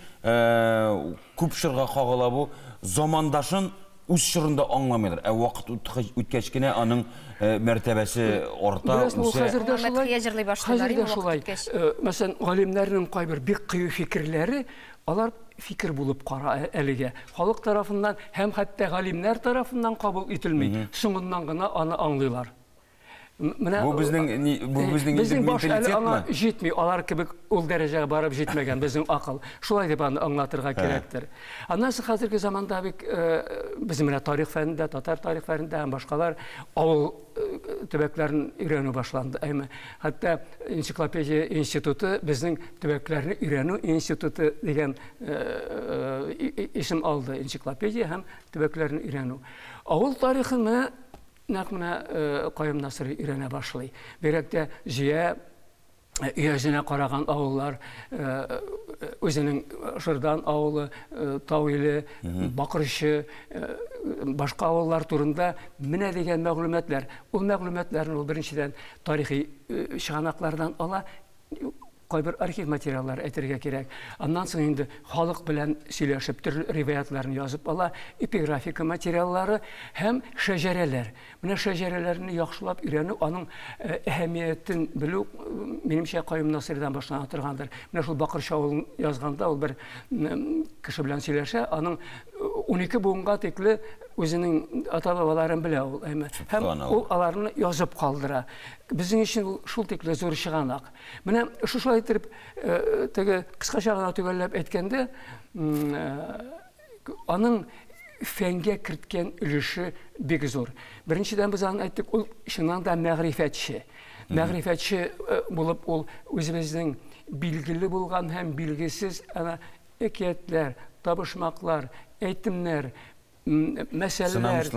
S2: күп чорга кагыла бу? Замандашын үз чорында аңламыйлар. Ә вакыт үткәч кенә аның мәртәбәсе арта, үсә.
S16: Хәзер дә шулай. Хәзер дә шулай. Мәсәлән, галимнәрнең кайбер бик кыю фикерләре, алар фикер булып кара әлегә. Халык тарафыннан һәм хәтта галимнәр тарафыннан кабул ителми. Соңыннан гына аны аңлыйлар.
S2: Менә бу безнең бу безнең
S16: безнең баш әле аңа җитми, алар кебек ул дәрәҗәгә барып җитмәгән безнең акыл. Шулай дип аны аңлатырга кирәктер. Аннан соң хәзерге заманда бик безнең менә тарих фәнендә, татар тарих фәнендә һәм башкалар авыл төбәкләрен өйрәнү башланды. Әмма хәтта энциклопедия институты безнең төбәкләрне өйрәнү институты дигән исем алды. Энциклопедия һәм төбәкләрне өйрәнү. Авыл тарихын менә нәкъ менә Каюм Насыйри өйрәнә башлый. Бигрәк тә Зөя өязенә караган авыллар, үзенең Шырдан авылы, Тау иле, Бакырчы, башка авыллар турында менә дигән мәгълүматлар. Ул мәгълүматларны ул беренчедән тарихи чыганаклардан ала, кайбер архив материаллар әйтергә кирәк. Аннан соң инде халык белән сөйләшеп төрле риваятларны язып ала, эпиграфика материаллары һәм шәҗәрәләр. Менә шәҗәрәләрне яхшылап өйрәнү, аның әһәмиятен белү, минемчә, Каюм Насыйридан башлана торгандыр. Менә шул Бакырчы авылын язганда ул бер кеше белән сөйләшә, аның 12 буынга тикле үзенең ата-бабаларын белә ул, әйме. Һәм ул аларны язып калдыра. Безнең өчен ул шул тикле зур чыганак. Менә шушылай итеп, теге кыскача гына төгәлләп әйткәндә, аның фәнгә керткән өлеше бик зур. Беренчедән без аны әйттек, ул чыннан да мәгърифәтче. Мәгърифәтче булып ул үзебезнең билгеле булган һәм билгесез ана әкиятләр, табышмаклар, әйтемнәр, мәсәләләр,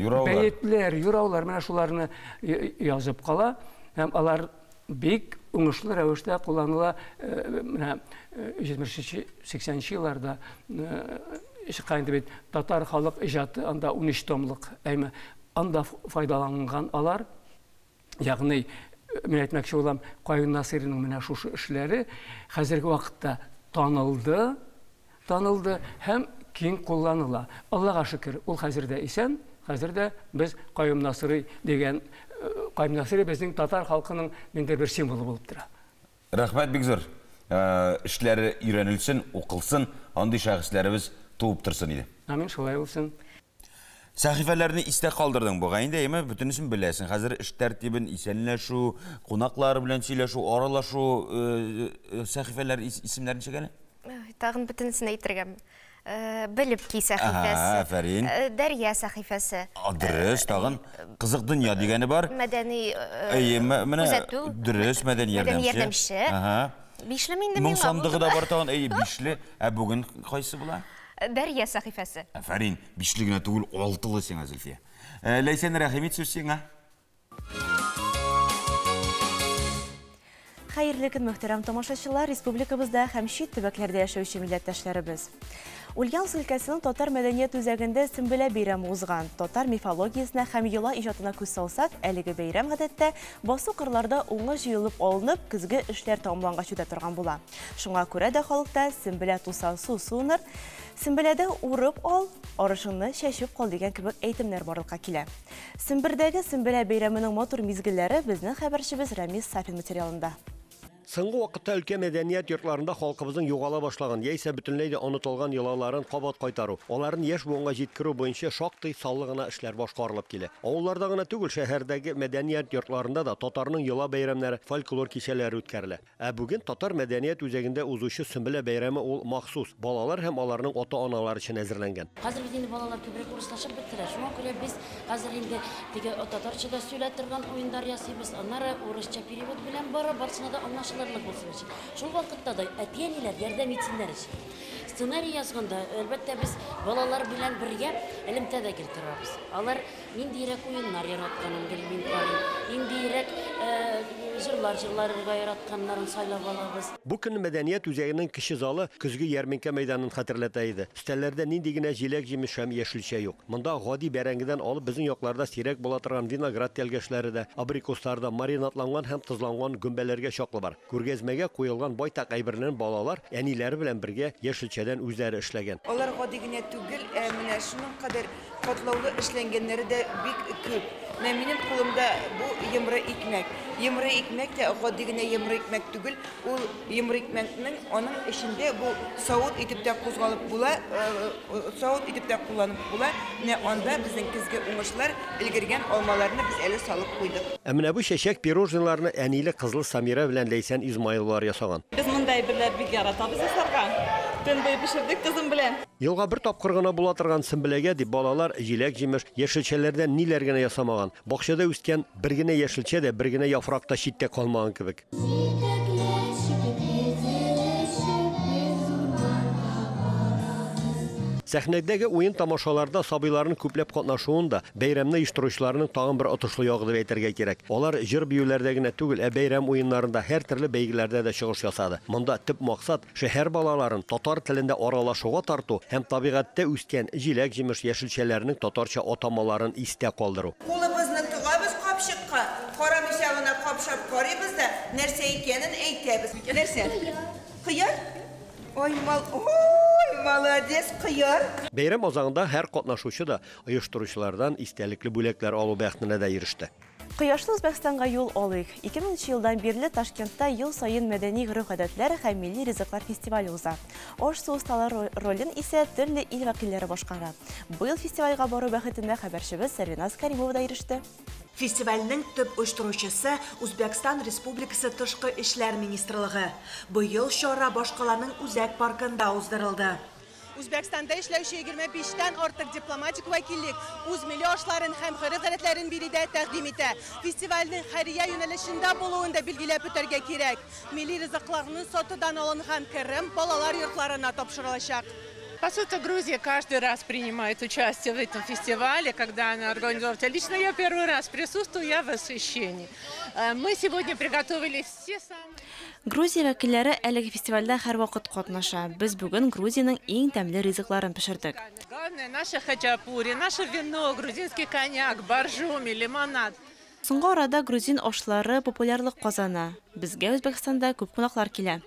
S16: бәетләр, юраулар, менә шуларны язып кала һәм алар бик уңышлы рәвештә кулланыла. Менә 70-80 елларда чыккан инде бит татар халык иҗаты, анда 13 томлык, әйме, анда файдаланган алар. Ягъни, мин әйтмәкче булам, Каюм Насыйриның менә шушы эшләре хәзерге вакытта танылды, танылды һәм киң кулланыла. Аллага шөкер, ул хәзер дә исән, хәзер дә без Каюм Насыйри дигән, Каюм Насыйри безнең татар халкының ниндидер бер символы булып тора.
S2: Рәхмәт бик зур. Эшләре өйрәнелсен, укылсын, андый шәхесләребез туып торсын иде.
S16: Амин, шулай булсын.
S2: Сәхифәләрне истә калдырдың бугай инде, әйме, бөтенесен беләсең. Хәзер эш тәртибен, исәнләшү, кунаклар белән сөйләшү, аралашу сәхифәләр исемнәрен ничек әле?
S1: Тагын бөтенесен әйтергә. Белеп ки сәхифәсе.
S2: Афәрин.
S1: Дәрья сәхифәсе.
S2: Дөрес, тагын Кызык дөнья дигәне бар.
S1: Мәдәни күзәтү.
S2: Дөрес, мәдәни ярдәмче.
S1: Бишле инде миңа.
S2: Моң сандыгы да бар тагын, әйе, бишле. Ә бүген кайсы була?
S1: Дәрья сәхифәсе.
S2: Афәрин, бишле генә түгел, алтылы сиңа, Зөлфия. Ләйсән, рәхим ит, сүз сиңа.
S11: Хәерле көн, мөхтәрәм тамашачылар, республикабызда һәм чит төбәкләрдә яшәүче милләттәшләребез. Ульяновск өлкәсенең татар мәдәният үзәгендә Сөмбелә бәйрәме узган. Татар мифологиясенә һәм йола иҗатына күз салсак, әлеге бәйрәм гадәттә басу-кырларда уңыш җыелып алынып, көзге эшләр тәмамлангач үтә торган була. Шуңа күрә дә халыкта Сөмбелә туса су суыныр, Сөмбеләдә урып ал, арышыңны чәчеп кал дигән кебек әйтемнәр барлыкка килә. Сембердәге Сөмбелә бәйрәменең матур мизгелләре безнең хәбәрчебез Рәмис Сафин материалында.
S17: Соңгы вакытта өлкә мәдәният йортларында халкыбызның югала башлаган яисә бөтенләй дә онытылган йолаларын кабат кайтару, аларын яшь буынга җиткерү буенча шактый саллы гына эшләр башкарылып килә. Авылларда гына түгел, шәһәрдәге мәдәният йортларында да татарның йола бәйрәмнәре, фольклор кичәләре үткәрелә. Ә бүген Татар мәдәният үзәгендә узучы Сөмбелә бәйрәме ул махсус, балалар һәм аларның ата-аналары өчен әзерләнгән.
S18: Хәзер бит инде балалар күбрәк урыслашып беттеләр. Шуңа күрә без хәзер инде теге татарча да сөйлә торган уеннар ясыйбыз. Аннары урысча перевод белән бара, барысына да аңлашылырлык булсын өчен. Шул вакытта да әти-әниләр ярдәм итсеннәр өчен. Сценарий язганда, әлбәттә, без балалар белән бергә элемтәдә гел торабыз. Алар ниндирәк уеннар яратканын гел мин карыйм, ниндирәк җырлар җырларга яратканнарын сайлап алабыз.
S17: Бу көнне мәдәният үзәгенең кече залы көзге ярминкә мәйданын хәтерләтә иде. Өстәлләрдә нинди генә җиләк-җимеш һәм яшелчә юк. Монда гади бәрәңгедән алып безнең якларда сирәк була торган виноград тәлгәшләре дә, абрикослар да, маринадланган һәм тозланган гөмбәләргә чаклы бар. Күргәзмәгә куелган байтак әйберләрен балалар әниләре белән бергә яшелчәдән үзләре эшләгән.
S19: Алар гади генә түгел, ә менә шуның кадәр катлаулы эшләнгәннәре дә бик күп. Менә минем кулымда бу йомры икмәк. Йомры икмәк тә гади генә йомры икмәк түгел. Ул йомры икмәкнең аның эчендә бу савыт итеп тә кузгалып була, савыт итеп тә кулланып була. Менә анда безнең көзге уңышлар, өлгергән алмаларны без әле салып куйдык.
S17: Ә менә бу чәчәк пирожныйларны әниле кызлы Самира белән Ләйсән Измаиловлар ясаган.
S20: Без монда әйберләр бик яратабыз ясарга. Төн буе пешердек кызым белән.
S17: Елга бер тапкыр гына була торган Сөмбеләгә дип балалар җиләк-җимеш, яшелчәләрдән ниләр генә ясамаган. Бакчада үскән бер генә яшелчә дә, бер генә яфрак та читтә калмаган кебек. Сәхнәдәге уен тамашаларда сабыйларның күпләп катнашуын да бәйрәмне оештыручыларның тагын бер отышлы ягы дип әйтергә кирәк. Алар җыр биюләрдә генә түгел, ә бәйрәм уеннарында һәр төрле бәйгеләрдә дә чыгыш ясады. Монда төп максат шәһәр балаларын татар телендә аралашуга тарту һәм табигатьтә үскән җиләк-җимеш яшелчәләренең татарча атамаларын истә калдыру.
S19: Кулыбызны тыгабыз капчыкка, карамыйча гына капшап карыйбыз да, нәрсә икәнен әйтәбез. Нәрсә? Кыяр? Ой, молодец, кыяр.
S17: Бәйрәм азагында һәр катнашучы да оештыручылардан истәлекле бүләкләр алу бәхетенә дә иреште.
S11: Кояшлы Үзбәкстанга юл алыйк. 2000 елдан бирле Ташкентта ел саен мәдәни гореф-гадәтләр һәм милли ризыклар фестивале уза. Аш-су осталары ролен исә төрле ил вәкилләре башкара. Быел фестивальгә бару бәхетенә хәбәрчебез Сәрвиназ Каримова да иреште.
S21: Фестивальнең төп оештыручысы Үзбәкстан Республикасы Тышкы эшләр министрлыгы. Быел чара башкаланың үзәк паркында уздырылды.
S22: Үзбәкстанда эшләүче 25-тән артык дипломатик вәкиллек үз милли ашларын һәм гореф-гадәтләрен биредә тәкъдим итә. Фестивальнең хәрия юнәлешендә булуын да билгеләп үтәргә кирәк. Милли ризыкларны сатудан алынган керем балалар йортларына тапшырылачак.
S23: Посольство Грузии каждый раз принимает участие в этом фестивале, когда она организовывается. Лично я первый раз присутствую, я в восхищении. Мы сегодня приготовили все самые...
S11: Грузия вәкилләре әлеге фестивальдә һәрвакыт катнаша. Без бүген Грузиянең иң тәмле ризыкларын пешердек.
S23: Главное, наша хачапури, наше вино, грузинский коньяк, боржоми, лимонад.
S11: Соңгы арада грузин ашлары популярлык казана. Безгә Үзбәкстанда күп кунаклар килә.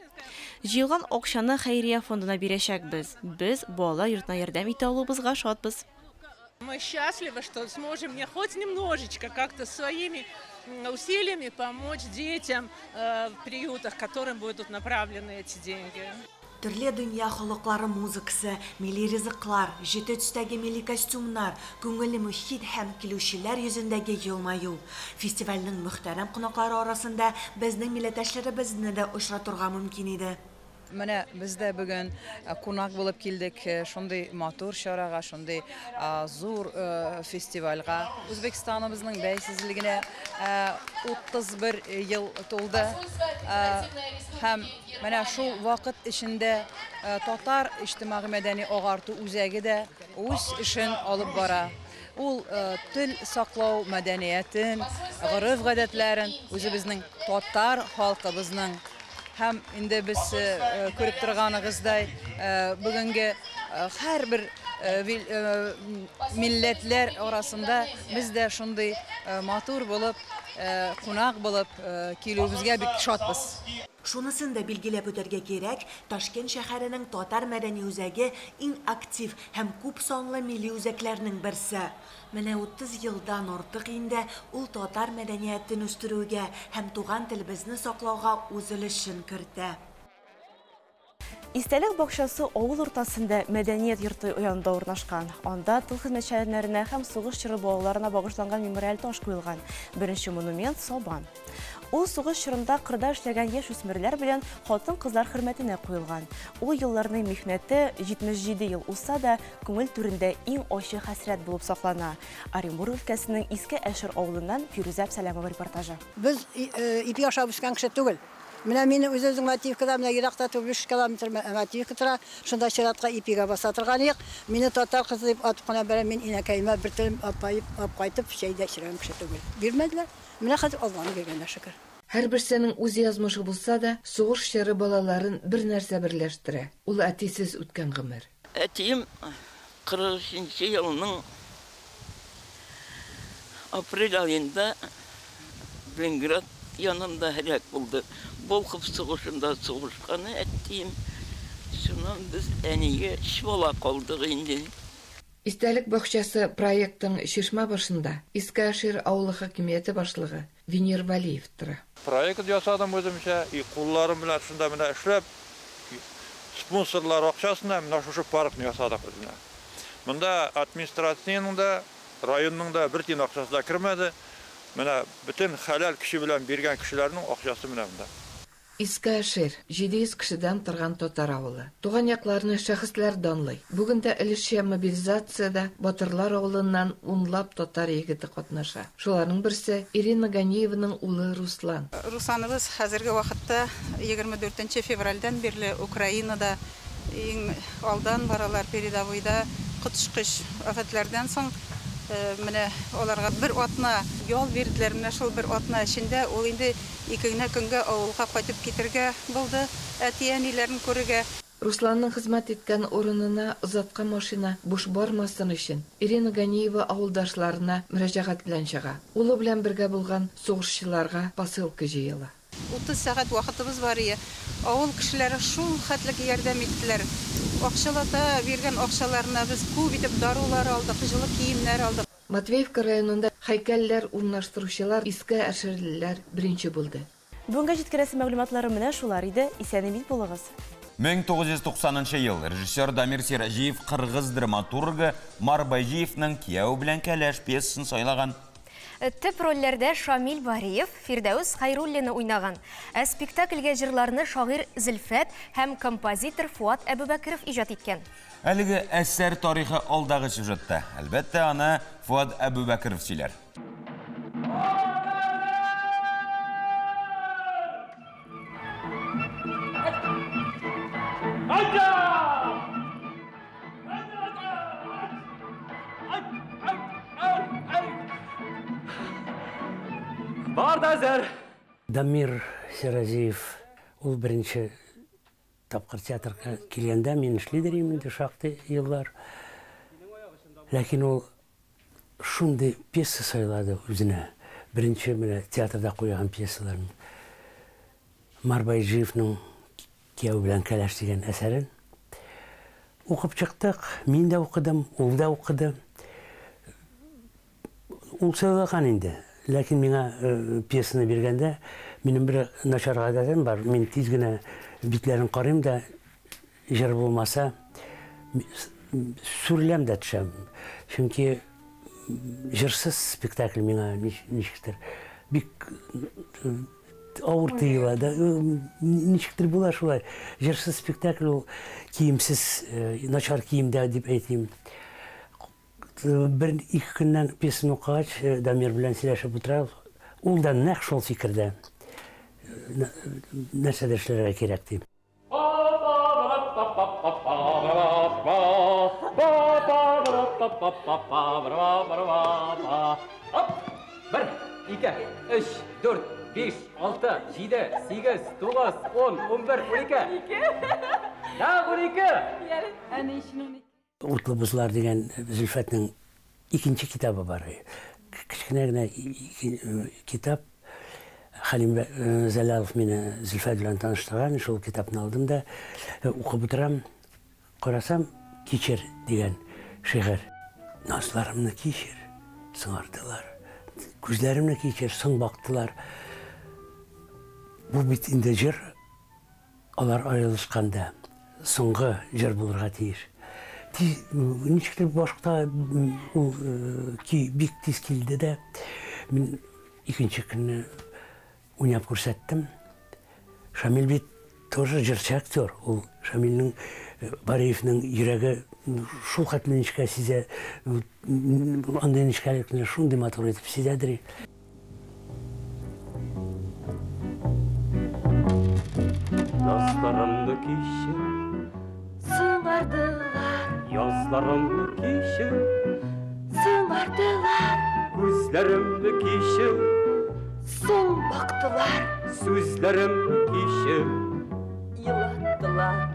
S11: Җыелган акчаны хәйрия фондына бирәчәкбез. Без балалар йортына ярдәм итә алуыбызга шатбыз.
S23: Мы счастливы, что сможем не хоть немножечко как-то своими усилиями помочь детям в приютах, которым будут направлены эти деньги.
S21: Төрле дөнья халыклары музыкасы, милли ризыклар, җете төстәге милли костюмнар, күңелле мөхит һәм килүчеләр йөзендәге елмаю. Фестивальнең мөхтәрәм кунаклары арасында безнең милләттәшләребезне дә очратырга мөмкин иде.
S4: Менә без дә бүген кунак булып килдек шундый матур чарага, шундый зур фестивальгә. Үзбәкстаныбызның бәйсезлегенә 31 ел тулды. Һәм менә шул вакыт эчендә татар иҗтимагый мәдәни агарту үзәге дә үз эшен алып бара. Ул тел саклау мәдәниятен, гореф-гадәтләрен үзебезнең татар халкыбызның һәм инде без күреп торганыгыздай бүгенге һәрбер милләтләр арасында без дә шундый матур булып, кунак булып килүебезгә бик шатбыз.
S21: Шунысын да билгеләп үтәргә кирәк, Ташкент шәһәренең татар мәдәни үзәге иң актив һәм күп санлы милли үзәкләрнең берсе. Менә 30 елдан артык инде ул татар мәдәниятен үстерүгә һәм туган телебезне саклауга үз өлешен кертә.
S5: Истәлек бакчасы авыл уртасында мәдәният йорты янында урнашкан. Анда тыл хезмәтчәннәренә һәм сугыш чоры балаларына багышланган мемориаль таш куелган. Беренче монумент Сабан. Ул сугыш чорында кырда эшләгән яшь үсмерләр белән хатын-кызлар хөрмәтенә куелган. Ул елларның михнәте 77 ел узса да, күңел түрендә иң ачы хәсрәт булып саклана. Оренбург өлкәсенең Иске Әшер авылыннан Фирүзә Әпсәләмова репортажы.
S7: Без ипи ашап үскән кеше түгел. Менә мине үз-үзең Матиевкада, менә еракта түгел, 5 километр Матиевка тора. Шунда чиратка ипигә баса торган идек. Мине татар кызы дип атып кына бәрә, мин инәкәемә бер телем апаеп алып кайтып чәй дә эчергән кеше түгел. Бирмәделәр. Менә хәзер Алланы биргәннәр, шөкер.
S24: Һәрберсенең үз язмышы булса да, сугыш чоры балаларын бер нәрсә берләштерә, ул әтисез үткән гомер.
S25: Әтием 43 елның апрель аенда Ленинград янында һәлак булды. Болхов сугышында сугышкан әтием. Шуннан без әнигә өч бала калдык инде.
S24: Истәлек бакчасы проектын чишмә башында Иске Әшир авылы хакимияте башлыгы Венер Вәлиев тора.
S26: Проект ясадым үземчә, и кулларым белән шунда менә эшләп, спонсорлар акчасына менә шушы паркны ясадык без менә. Монда администрациянең дә, районның да бер тиен акчасы да кермәде. Менә бөтен хәләл көче белән биргән кешеләрнең акчасы менә монда.
S24: Иске Әшир, 700 кешедән торган татар авылы. Туган якларны шәхесләр данлый. Бүген дә өлешчә мобилизациядә Батырлар авылыннан унлап татар егете катнаша. Шуларның берсе Ирина Ганиеваның улы Руслан.
S27: Русланыбыз хәзерге вакытта 24 февральдән бирле Украинада иң алдан баралар, передовойда коточкыч афәтләрдән соң. Менә аларга бер атна ял бирделәр, менә шул бер атна эчендә ул инде ике генә көнгә авылга кайтып китергә булды, әти-әниләрен күрергә.
S24: Русланның хезмәт иткән урынына озаткан машина буш бармасын өчен Ирина Ганиева авылдашларына мөрәҗәгать белән чыга. Улы белән бергә булган сугышчыларга посылка җыела.
S27: 30 сәгать вакытыбыз бар ие. Авыл кешеләре шул хәтлек ярдәм иттеләр. Акчалата биргән акчаларына без күп итеп дарулар алдык, җылы киемнәр алдык.
S24: Матвеевка районында һәйкәлләр урнаштыручылар Иске Әширлеләр беренче булды.
S5: Бүгенге җиткерәсе мәгълүматлары менә шулар иде. Исән-имин булыгыз.
S2: 1990 ел режиссер Дамир Сираҗиев кыргыз драматургы Марбайҗиевның Кияү белән кәләш пьесасын сайлаган.
S1: Төп рольләрдә Шамил Бариев, Фирдәүс Хайруллина уйнаган. Ә спектакльгә җырларны шагыйрь Зөлфәт һәм композитор Фуат Әбүбәкеров иҗат иткән.
S2: Әлеге әсәр тарихы алдагы сюжетта. Әлбәттә, аны Фуат Әбүбәкеров сөйләр.
S28: Бар да әзер.
S29: Дамир Сираҗиев ул беренче тапкыр театрга килгәндә мин эшлидер инде шактый еллар. Ләкин ул шундый пьеса сайлады үзенә. Беренче менә театрда куйган пьесаларын. Марбайҗиевның Кияү белән кәләш дигән әсәрен укып чыктык. Мин дә укыдым, ул да укыды. Ул сайлаган инде. Ләкин миңа пьесаны биргәндә минем бер начар гадәтем бар. Мин тиз генә битләрен карыйм да, җыр булмаса, сүреләм дә төшәм. Чөнки җырсыз спектакль миңа ничектер бик авыр тоела. Да, ничектер була шулай. Җырсыз спектакль ул киемсез, начар киемдә дип әйтим. Бер ике көннән пьесаны укыгач, Дамир белән сөйләшеп утырабыз. Ул да нәкъ шул фикердә. Нәрсәдер эшләргә кирәк дип.
S28: Бер, ике, өч, дүрт, биш, алты, җиде, сигез, тугыз, ун, 11, 12. Тагы 12.
S20: Ә ни өчен 12?
S29: Утлы бозлар дигән Зөлфәтнең икенче китабы бар. Кечкенә генә китап. Хәлим Зәлялов мине Зөлфәт белән таныштырган, шул китапны алдым да укып утырам. Карасам, Кичер дигән шигырь. Назларымны кичер, сыңардылар. Күзләремне кичер, соң бактылар. Бу бит инде җыр, алар аерылышканда соңгы җыр булырга тиеш. Тиз, ничектер башта ул көй бик тиз килде дә, мин икенче көнне уйнап күрсәттем. Шамил бит тоже җырчы актер. Ул Шамилнең Бариевның йөрәге шул хәтле нечкә сизә, андый нечкәлекне шундый матур итеп сизәдер.
S28: Назларымны кичер,
S3: сыңардылар.
S28: Язларымны кичер,
S3: сыңардылар.
S28: Күзләремне кичер,
S3: соң бактылар.
S28: Сүзләремне кичер,
S3: елаттылар.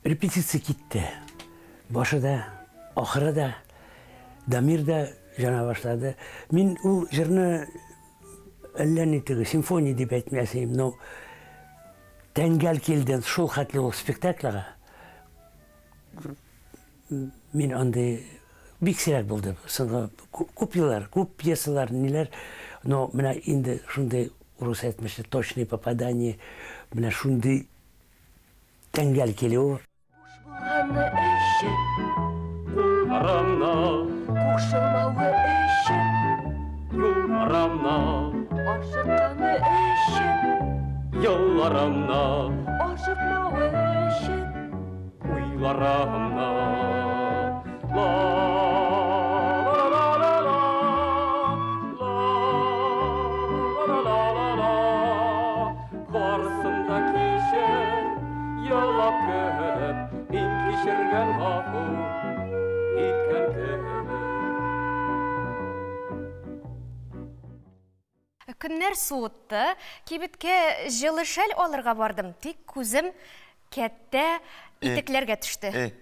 S29: Репетиция китте. Башы да, ахыры да, Дамир да жана башлады. Мин ул җырны әллә ни теге симфония дип әйтмәсем, но тәңгәл килде шул хәтле ул спектакльгә. Мин андый бик сирәк булды. Соңгы күп еллар, күп пьесалар, ниләр, но менә инде шундый урыс әйтмешли точное попадание, менә шундый тәңгәл килү.
S3: Булганы өчен,
S28: кулларымны
S3: кушылмавы өчен,
S28: юлларымны
S3: ашыкканы өчен,
S28: елларымны
S3: ашыкмавы өчен,
S28: уйларымны. Ла ла ла ла ла ла ла ла ла. Барысын да кичер, елап көлеп, мин кичергән гафу иткән кебек.
S1: Көннәр суытты, кибеткә җылы шәл алырга бардым, тик күзем кәттә итекләргә төште.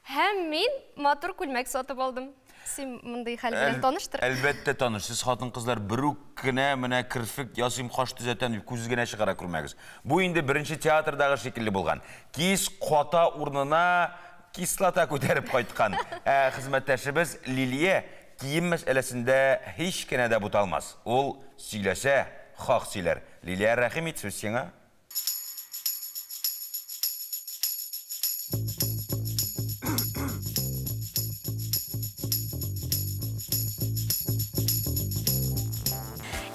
S1: Һәм мин матур күлмәк сатып алдым. Син мондый хәл белән таныштыр?
S2: Әлбәттә таныш. Сез хатын-кызлар берүк кенә менә керфек ясыйм, каш төзәтәм дип күз генә чыгара күрмәгез. Бу инде беренче театрдагы шикелле булган. Кис ката урынына кислота күтәреп кайткан. Ә хезмәттәшебез Лилия кием мәсьәләсендә һич кенә дә буталмас. Ул сөйләсә, хак сөйләр. Лилия, рәхим ит, сүз сиңа.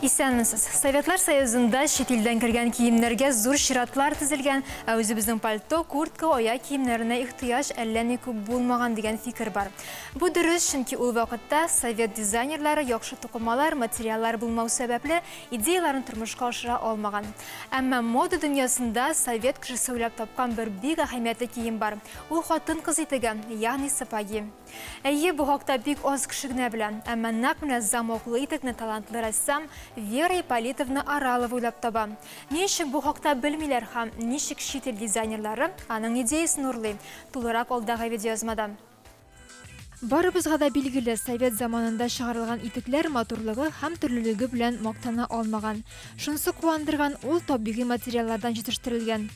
S6: Исәнмесез. Советлар Союзында чит илдән кергән киемнәргә зур чиратлар тезелгән, ә үзебезнең пальто, куртка, аяк киемнәренә ихтыяҗ әллә ни күп булмаган дигән фикер бар. Бу дөрес, чөнки ул вакытта совет дизайнерлары яхшы тукымалар, материаллар булмау сәбәпле идеяларын тормышка ашыра алмаган. Әмма мода дөньясында совет кешесе уйлап тапкан бер бик әһәмиятле кием бар. Ул хатын-кыз итеге, ягъни сапоги. Әйе, бу хакта бик аз кеше генә белә. Әмма нәкъ менә замоклы итекне талантлы рәссам Вера Ипполитовна Аралова уйлап таба. Ни өчен бу хакта белмиләр һәм ничек чит ил дизайнерлары аның идеясын урлый? Тулырак алдагы видеоязмада. Барыбызга да билгеле, совет заманында чыгарылган итекләр матурлыгы һәм төрлелеге белән мактана алмаган. Шунысы куандырган, ул табигый материаллардан җитештерелгән.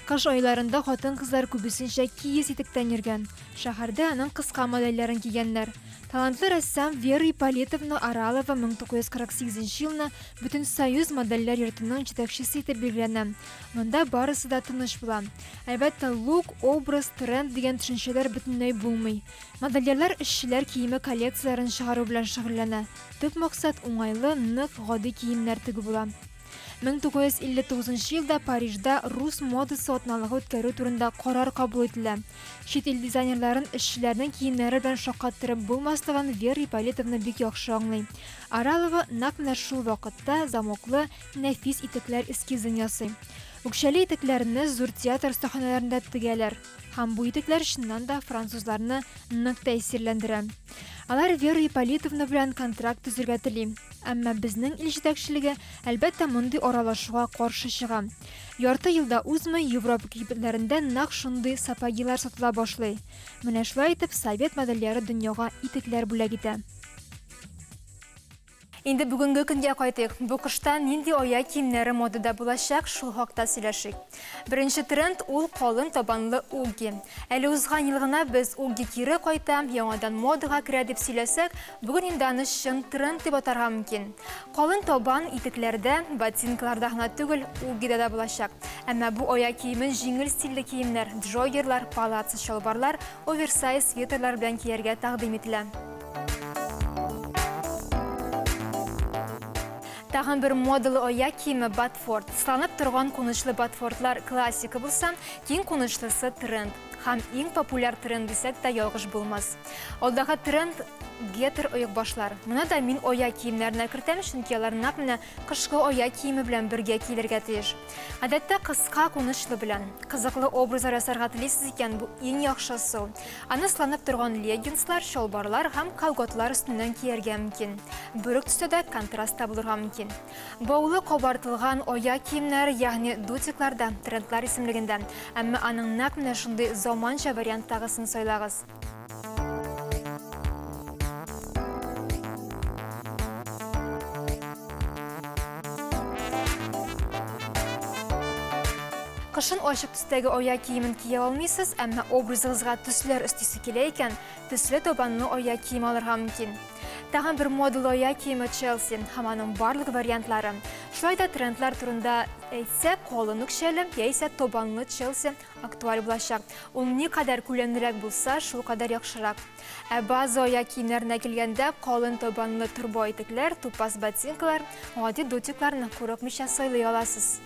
S6: Кыш айларында хатын-кызлар күбесенчә киез итектән йөргән. Шәһәрдә аның кыска модельләрен кигәннәр. Талантлы рәссам Вера Ипполитовна Аралова 1948 елны Бөтенсоюз модельләр йортының җитәкчесе итеп билгеләнә. Монда барысы да тыныч була. Әлбәттә, лук, образ, тренд дигән төшенчәләр бөтенләй булмый. Модельерлар эшчеләр киеме коллекцияләрен чыгару белән шөгыльләнә. Төп максат уңайлы, нык, гади киемнәр тегү була. 1959 елда Парижда рус модасы атналыгы үткәрү турында карар кабул ителә. Чит ил дизайнерларын эшчеләрнең киемнәре белән шаккаттырып булмаслыгын Вера Ипполитовна бик яхшы аңлый. Аралова нәкъ менә шул вакытта замоклы, нәфис итекләр эскизын ясый. Үкчәле итекләрне зур театр остаханәләрендә тегәләр. Һәм бу итекләр чыннан да французларны нык тәэсирләндерә. Алар Вера Ипполитовна белән контракт төзергә тели. Әмма безнең ил җитәкчелеге, әлбәттә, мондый аралашуга каршы чыга. Ярты ел да узмый, Европа кибетләрендә нәкъ шундый сапогилар сатыла башлый. Менә шулай итеп, совет модельеры дөньяга итекләр бүләк итә. Инде бүгенге көнгә кайтыйк. Бу кышта нинди аяк киемнәре модада булачак, шул хакта сөйләшик. Беренче тренд ул калын табанлы угги. Әле узган ел гына без угги кире кайта, яңадан модага керә дип сөйләсәк, бүген инде аны чын тренд дип атарга мөмкин. Калын табан итекләрдә, ботинкаларда гына түгел, уггида да булачак. Әмма бу аяк киемен җиңел стильле киемнәр, джоггерлар, палаццо чалбарлар, оверсайз свитерлар белән кияргә тәкъдим ителә. Тагын бер модалы аяк киеме ботфорт. Сыланып торган кунычлы ботфортлар классика булса, киң кунычлысы тренд. Һәм иң популяр тренд дисәк тә ялгыш булмас. Алдагы тренд гетр оекбашлар. Моны да мин аяк киемнәренә кертәм, чөнки алар нәкъ менә кышкы аяк киеме белән бергә киелергә тиеш. Гадәттә кыска кунычлы белән. Кызыклы образлар ясарга телисез икән, бу иң яхшы ысул. Аны сыланып торган леггинслар, чалбарлар һәм колготлар өстеннән кияргә мөмкин. Бер үк төстә дә контраст та булырга мөмкин. Баулы кабартылган аяк киемнәре, ягъни дутиклар да трендлар исемлегендә. Әмма аның нәкъ менә шундый заманча варианттагысын сайлагыз. Кышын ачык төстәге аяк киемен кия алмыйсыз, әмма образыгызга төсләр өстисе килә икән, төсле табанлы аяк киеме алырга мөмкин. Тагын бер модалы аяк киеме Челси һәм аның барлык вариантлары. Шулай да трендлар турында әйтсәк, калын үкчәле яисә табанлы Челси актуаль булачак. Ул никадәр күләмлерәк булса, шул кадәр яхшырак. Ә база аяк киемнәренә килгәндә, калын табанлы торба итекләр, тупас ботинкалар, гади дутикларны курыкмыйча сайлый аласыз.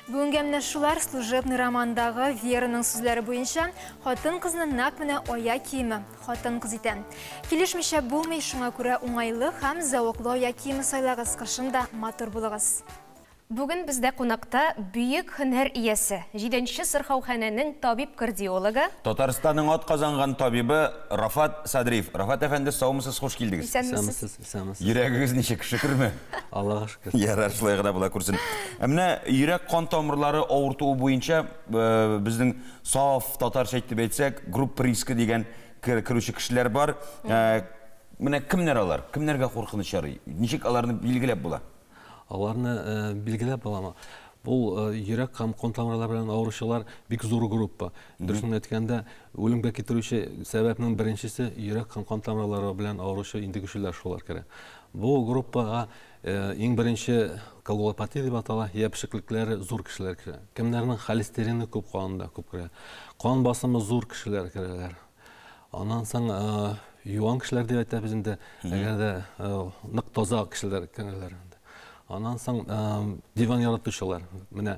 S6: Бүгенгә менә шулар. Служебный романдагы Вераның сүзләре буенча, хатын-кызны нәкъ менә аяк киеме хатын-кыз итә. Килешмичә булмый, шуңа күрә уңайлы һәм зәвыклы аяк киеме сайлагыз, кышын да матур булыгыз.
S1: Бүген бездә кунакта бөек һөнәр иясе, 7нче сырхауханәнең табиб-кардиологы,
S2: Татарстанның атказанган табибы Рафат Садриев. Рафат әфәнде, саумысыз, хуш килдегез.
S1: Исәнмесез.
S8: Исәнмесез.
S2: Йөрәгегез ничек, шөкерме?
S8: Аллага шөкер.
S2: Ярар, шулай гына була күрсен. Ә менә йөрәк кан тамырлары авыртуы буенча безнең саф татарча әйтеп әйтсәк, группа риска дигән керүче кешеләр бар. Менә кемнәр алар? Кемнәргә куркыныч ярый? Ничек аларны билгеләп була?
S8: Аларны билгеләп буламы? Бу йөрәк һәм кан тамырлары белән авыручылар бик зур группа. Дөресен әйткәндә, үлемгә китерүче сәбәпнең беренчесе йөрәк һәм кан тамырлары белән авыручы инде кешеләр шулар керә. Бу группага иң беренче коагулопатия дип атала, я пешеклекләре зур кешеләр керә. Кемнәрнең холестерины күп канында күп керә. Кан басымы зур кешеләр керәләр. Аннан соң юан кешеләр дип әйтәбез инде, әгәр дә нык таза кешеләр керәләр. Аннан соң диван яратучылар. Менә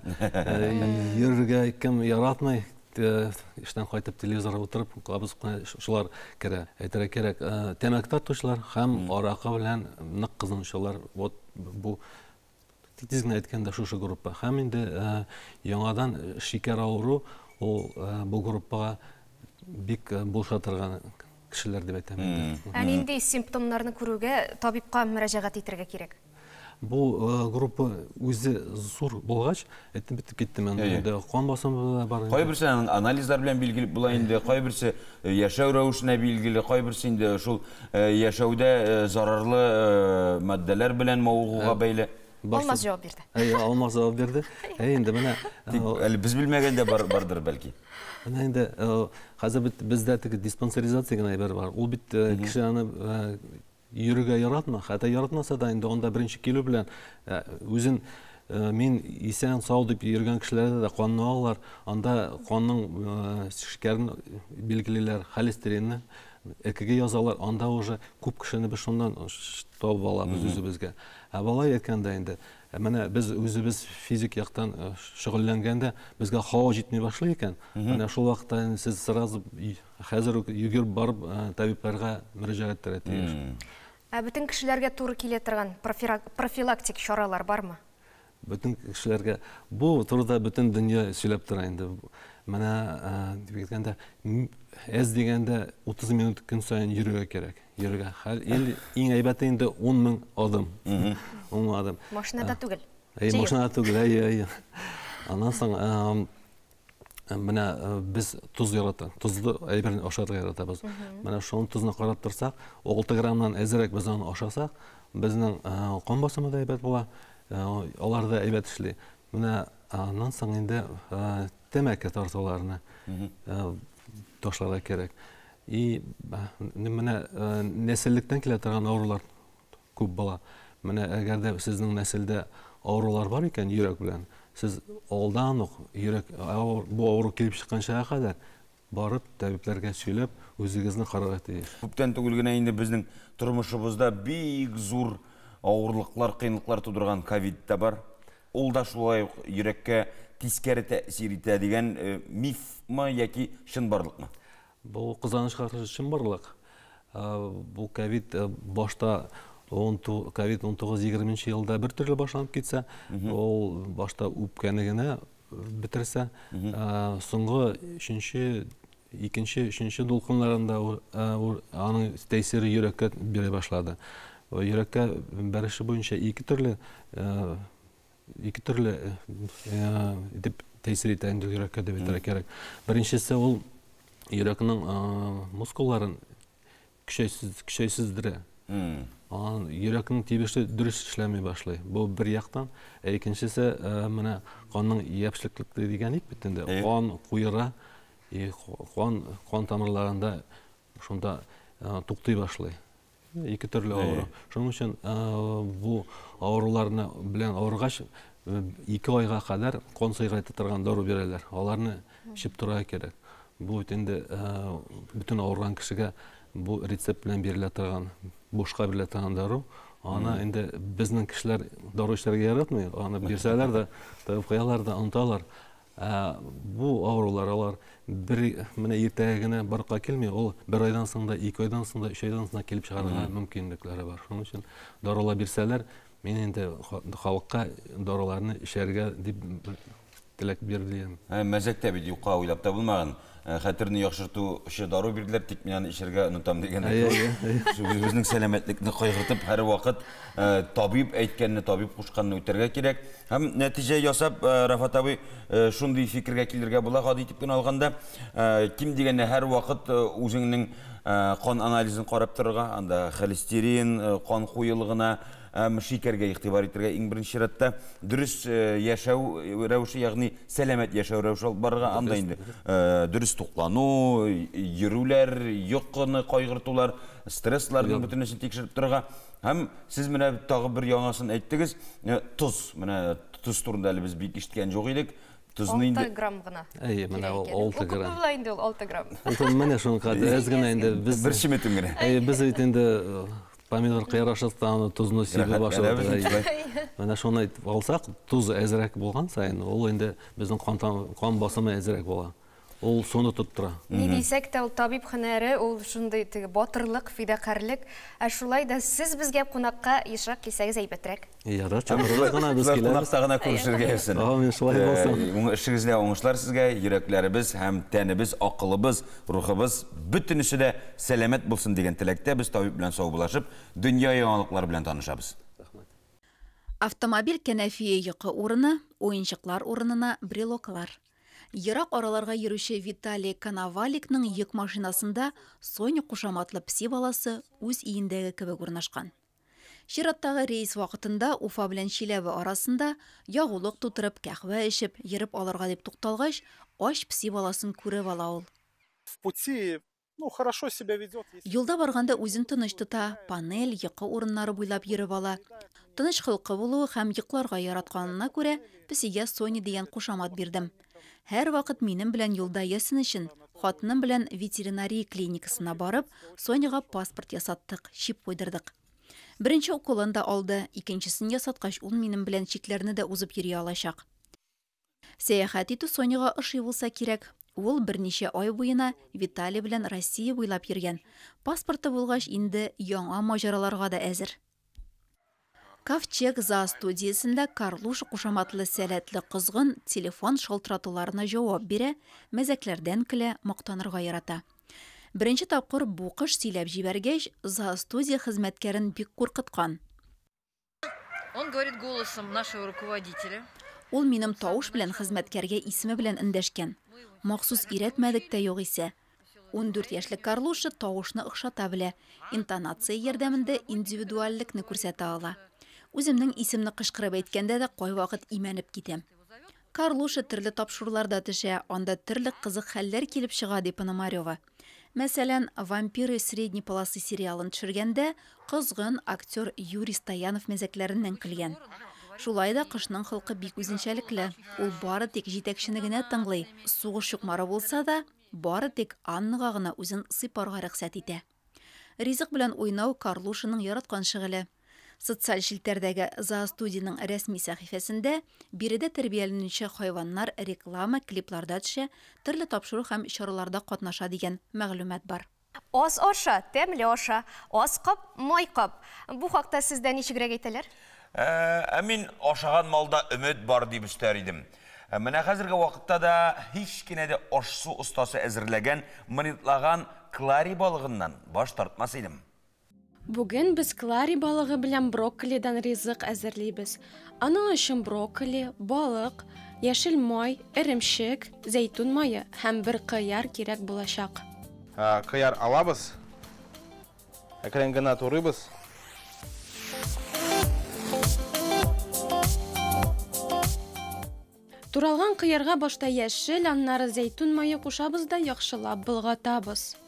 S8: йөрергә кем яратмый, эштән кайтып телевизорга утырып, кабыз шулар керә. Әйтергә кирәк, тәмәке тартучылар һәм аракы белән нык кызынучылар. Вот бу тиз генә әйткәндә шушы группа. Һәм инде яңадан шикәр авыру ул бу группага бик булыша торган кешеләр дип әйтәм инде.
S1: Ә нинди симптомнарны күрүгә табибка мөрәҗәгать итәргә кирәк?
S8: Бу группа үзе зур булгач, әйтеп бетеп киттем инде. Кан басымы да бар.
S2: Кайберсе аның анализлар белән билгеле була инде, кайберсе яшәү рәвешенә билгеле, кайберсе инде шул яшәүдә зарарлы матдәләр белән мавыгуга бәйле.
S1: Алмаз җавап бирде.
S8: Әйе, Алмаз җавап бирде. Әйе, инде менә
S2: Тик әле без белмәгән дә бардыр бәлки.
S8: Менә инде хәзер бит бездә теге диспансеризация генә әйбер бар. Ул бит кеше аны йөрергә яратма, хәтта яратмаса да инде анда беренче килү белән үзен мин исән сау дип йөргән кешеләрдә дә канны алалар, анда канның шикәрен билгелиләр, холестеринны. ЭКГ язалар, анда уже күп кешене без шуннан табып алабыз үзебезгә. Ә болай әйткәндә инде, менә без үзебез физик яктан шөгыльләнгәндә безгә һава җитми башлый икән, менә шул вакытта инде сез сразу хәзер үк йөгереп барып табибларга мөрәҗәгать итәргә тиеш.
S1: Ә бөтен кешеләргә туры килә торган профилактик чаралар бармы?
S8: Бөтен кешеләргә бу турыда бөтен дөнья сөйләп тора инде. Менә дип әйткәндә, әз дигәндә 30 минут көн саен йөрергә кирәк. Йөрергә. Хәл иң әйбәте инде 10 мең адым. 10 мең адым.
S1: Машинада түгел.
S8: Әй, машинада түгел, әй, әй. Аннан соң менә без тоз ярата, тозлы әйберне ашарга яратабыз. Менә шуның тозны карап торсак, 6 граммнан әзрәк без аны ашасак, безнең кан басымы да әйбәт була, алар да әйбәт эшли. Менә аннан соң инде тәмәке тартуларны ташларга кирәк. И менә нәселлектән килә торган авырулар күп була. Менә әгәр дә сезнең нәселдә авырулар бар икән йөрәк белән, сез алдан ук йөрәк бу авыру килеп чыкканчага кадәр барып табибләргә сөйләп, үзегезне карарга тиеш.
S2: Күптән түгел генә инде безнең тормышыбызда бик зур авырлыклар, кыенлыклар тудырган ковид та бар. Ул да шулай ук йөрәккә тискәре тәэсир итә дигән мифмы яки чынбарлыкмы?
S8: Бу кызганычка каршы чынбарлык. Бу ковид башта ковид 19-20 елда бер төрле башланып китсә, ул башта үпкәне генә бетерсә, соңгы өченче, икенче, өченче дулкыннарында аның тәэсире йөрәккә бирә башлады. Йөрәккә бәреше буенча ике төрле итеп тәэсир итә инде йөрәккә дип әйтергә кирәк. Беренчесе ул йөрәкнең мускулларын көчәйсездерә. Анан йөрәкнең тибеше дөрес эшләми башлый. Бу бер яктан, ә икенчесе менә канның япшеклеге дигән ик бит инде. Кан куера, кан тамырларында шунда туктый башлый. Ике төрле авыру. Шуның өчен бу авыруларны белән авыргач, 2 айга кадәр кан сыйгайта торган дару бирәләр. Аларны эчеп торырга кирәк. Бу бит инде бөтен авырган кешегә бу рецепт белән бирелә торган, бушка бирелә торган дару. Аны инде безнең кешеләр дару эчәргә яратмый. Аны бирсәләр дә, табып куялар да, оныталар. Бу авырулар алар бер менә иртәгә генә барлыкка килми, ул бер айдан соң да, 2 айдан соң да, 3 айдан соң да килеп чыгарга мөмкинлекләре бар. Шуның өчен дарулар бирсәләр, мин инде халыкка даруларны эчәргә дип теләк бирдем.
S2: Мәзәк тә бит юкка уйлап та булмаган. Хәтерне яхшыртучы дару бирделәр, тик мин аны эчәргә онытам дигәндәй. Үзебезнең сәламәтлекне кайгыртып, һәр вакыт табиб әйткәнне, табиб кушканны үтәргә кирәк. Һәм нәтиҗә ясап, Рафат абый, шундый фикергә килергә була, гади итеп кенә алганда, ким дигәндә һәр вакыт үзеңнең кан анализын карап торырга, анда холестерин, кан куелыгына, шикәргә игътибар итәргә иң беренче чиратта, дөрес яшәү рәвеше, ягъни сәламәт яшәү рәвеше алып барырга, анда инде дөрес туклану, йөрүләр, йокыны кайгыртулар, стрессларның бөтенесен тикшереп торырга. Һәм сез менә тагы бер яңасын әйттегез, тоз. Менә тоз турында әле без бик ишеткән юк идек. Тозны инде
S1: 6 грамм гына.
S8: Әйе, менә ул 6 грамм.
S1: Күпме була инде ул 6 грамм?
S8: Ул менә шуның кадәр әз генә инде без
S2: бер чеметем генә.
S8: Әйе, без бит инде помидор кыяр ашатса, тозны сибеп ашатабыз. Менә шуны әйтеп алсак, тоз әзрәк булган саен, ул инде безнең кан басымы әзрәк була. Ул суны тотып тора.
S1: Ни дисәк тә, ул табиб һөнәре, ул шундый теге батырлык, фидакарьлек. Ә шулай да сез безгә кунакка ешрак килсәгез әйбәтрәк.
S8: Ярар, чакырыгыз гына, без киләбез.
S2: Кунакта гына күрешергә язсын.
S8: Амин, шулай булсын.
S2: Эшегездә уңышлар сезгә, йөрәкләребез һәм тәнебез, акылыбыз, рухыбыз бөтенесе дә сәламәт булсын дигән теләктә без табиб белән саубуллашып, дөнья яңалыклары белән танышабыз.
S9: Автомобиль кәнәфие йокы урыны, уенчыклар урынына брелоклар. Ерак араларга йөрүче Виталий Коноваликның йөк машинасында Соня кушаматлы пси баласы үз өендәге кебек урнашкан. Чираттагы рейс вакытында Уфа белән Чиләбе арасында ягулык тутырып, кәһвә эчеп, йөреп алырга дип тукталгач, ач пси баласын күреп ала ул.
S10: В пути Ну, хорошо себя ведет.
S9: Юлда барганда үзен тыныч тота, панель, йокы урыннары буйлап йөреп ала. Тыныч холкы булуы һәм йокларга яратканына күрә, песигә Соня дигән кушамат бирдем. Һәрвакыт минем белән юлда йөрсен өчен, хатыным белән ветеринария клиникасына барып, Соняга паспорт ясаттык, чип куйдырдык. Беренче уколын да алды, икенчесен ясаткач, ул минем белән чикләрне дә узып йөри алачак. Сәяхәт итү Соняга ошый булса кирәк. Ул берничә ай буена Виталий белән Россия буйлап йөргән. Паспорты булгач, инде яңа маҗараларга да әзер. Ковчег зоостудиясендә Карлуша кушаматлы сәләтле козгын телефон шалтыратуларына җавап бирә, мәзәкләрдән көлә, мактанырга ярата. Беренче тапкыр бу кош сөйләп җибәргәч, зоостудия хезмәткәрен бик куркыткан.
S4: Он говорит голосом нашего руководителя.
S9: Ул минем тавыш белән хезмәткәргә исеме белән эндәшкән. Махсус өйрәтмәдек тә югыйсә. 14 яшьлек Карлуша тавышны охшата белә, интонация ярдәмендә индивидуальлекне күрсәтә ала. Үземнең исемне кычкырып әйткәндә дә кайвакыт имәнеп китәм. Карлуша төрле тапшыруларда төшә, анда төрле кызык хәлләр килеп чыга, ди Пономарева. Мәсәлән, «Вампиры средней полосы» сериалын төшергәндә козгын актер Юрий Стоянов мәзәкләреннән көлгән. Шулай да кошның холкы бик үзенчәлекле. Ул бары тик җитәкчене генә тыңлый. Сугыш чукмары булса да, бары тик Аннага гына үзен сыйпарга рөхсәт итә. Ризык белән уйнау Карлушаның яраткан шөгыле. Социаль челтәрдәге зоостудиянең рәсми сәхифәсендә биредә тәрбияләнүче хайваннар реклама, клипларда төшә, төрле тапшыру һәм чараларда катнаша дигән мәгълүмат бар.
S1: Аз аша, тәмле аша, аз кап, май кап. Бу хакта сездә ничегрәк әйтәләр?
S2: Ә мин ашаган малда өмет бар дип өстәр идем. Менә хәзерге вакытта да һич кенә дә аш-су остасы әзерләгән, маринадлаган клари балыгыннан баш тартмас идем.
S12: Бүген без клари балыгы белән брокколидан ризык әзерлибез. Аның өчен брокколи, балык, яшел май, эремчек, зәйтүн мае һәм бер кыяр кирәк булачак.
S13: Кыяр алабыз, әкрен генә турыйбыз.
S12: Туралган кыярга башта яшел, аннары зәйтүн мае кушабыз да яхшылап болгатабыз.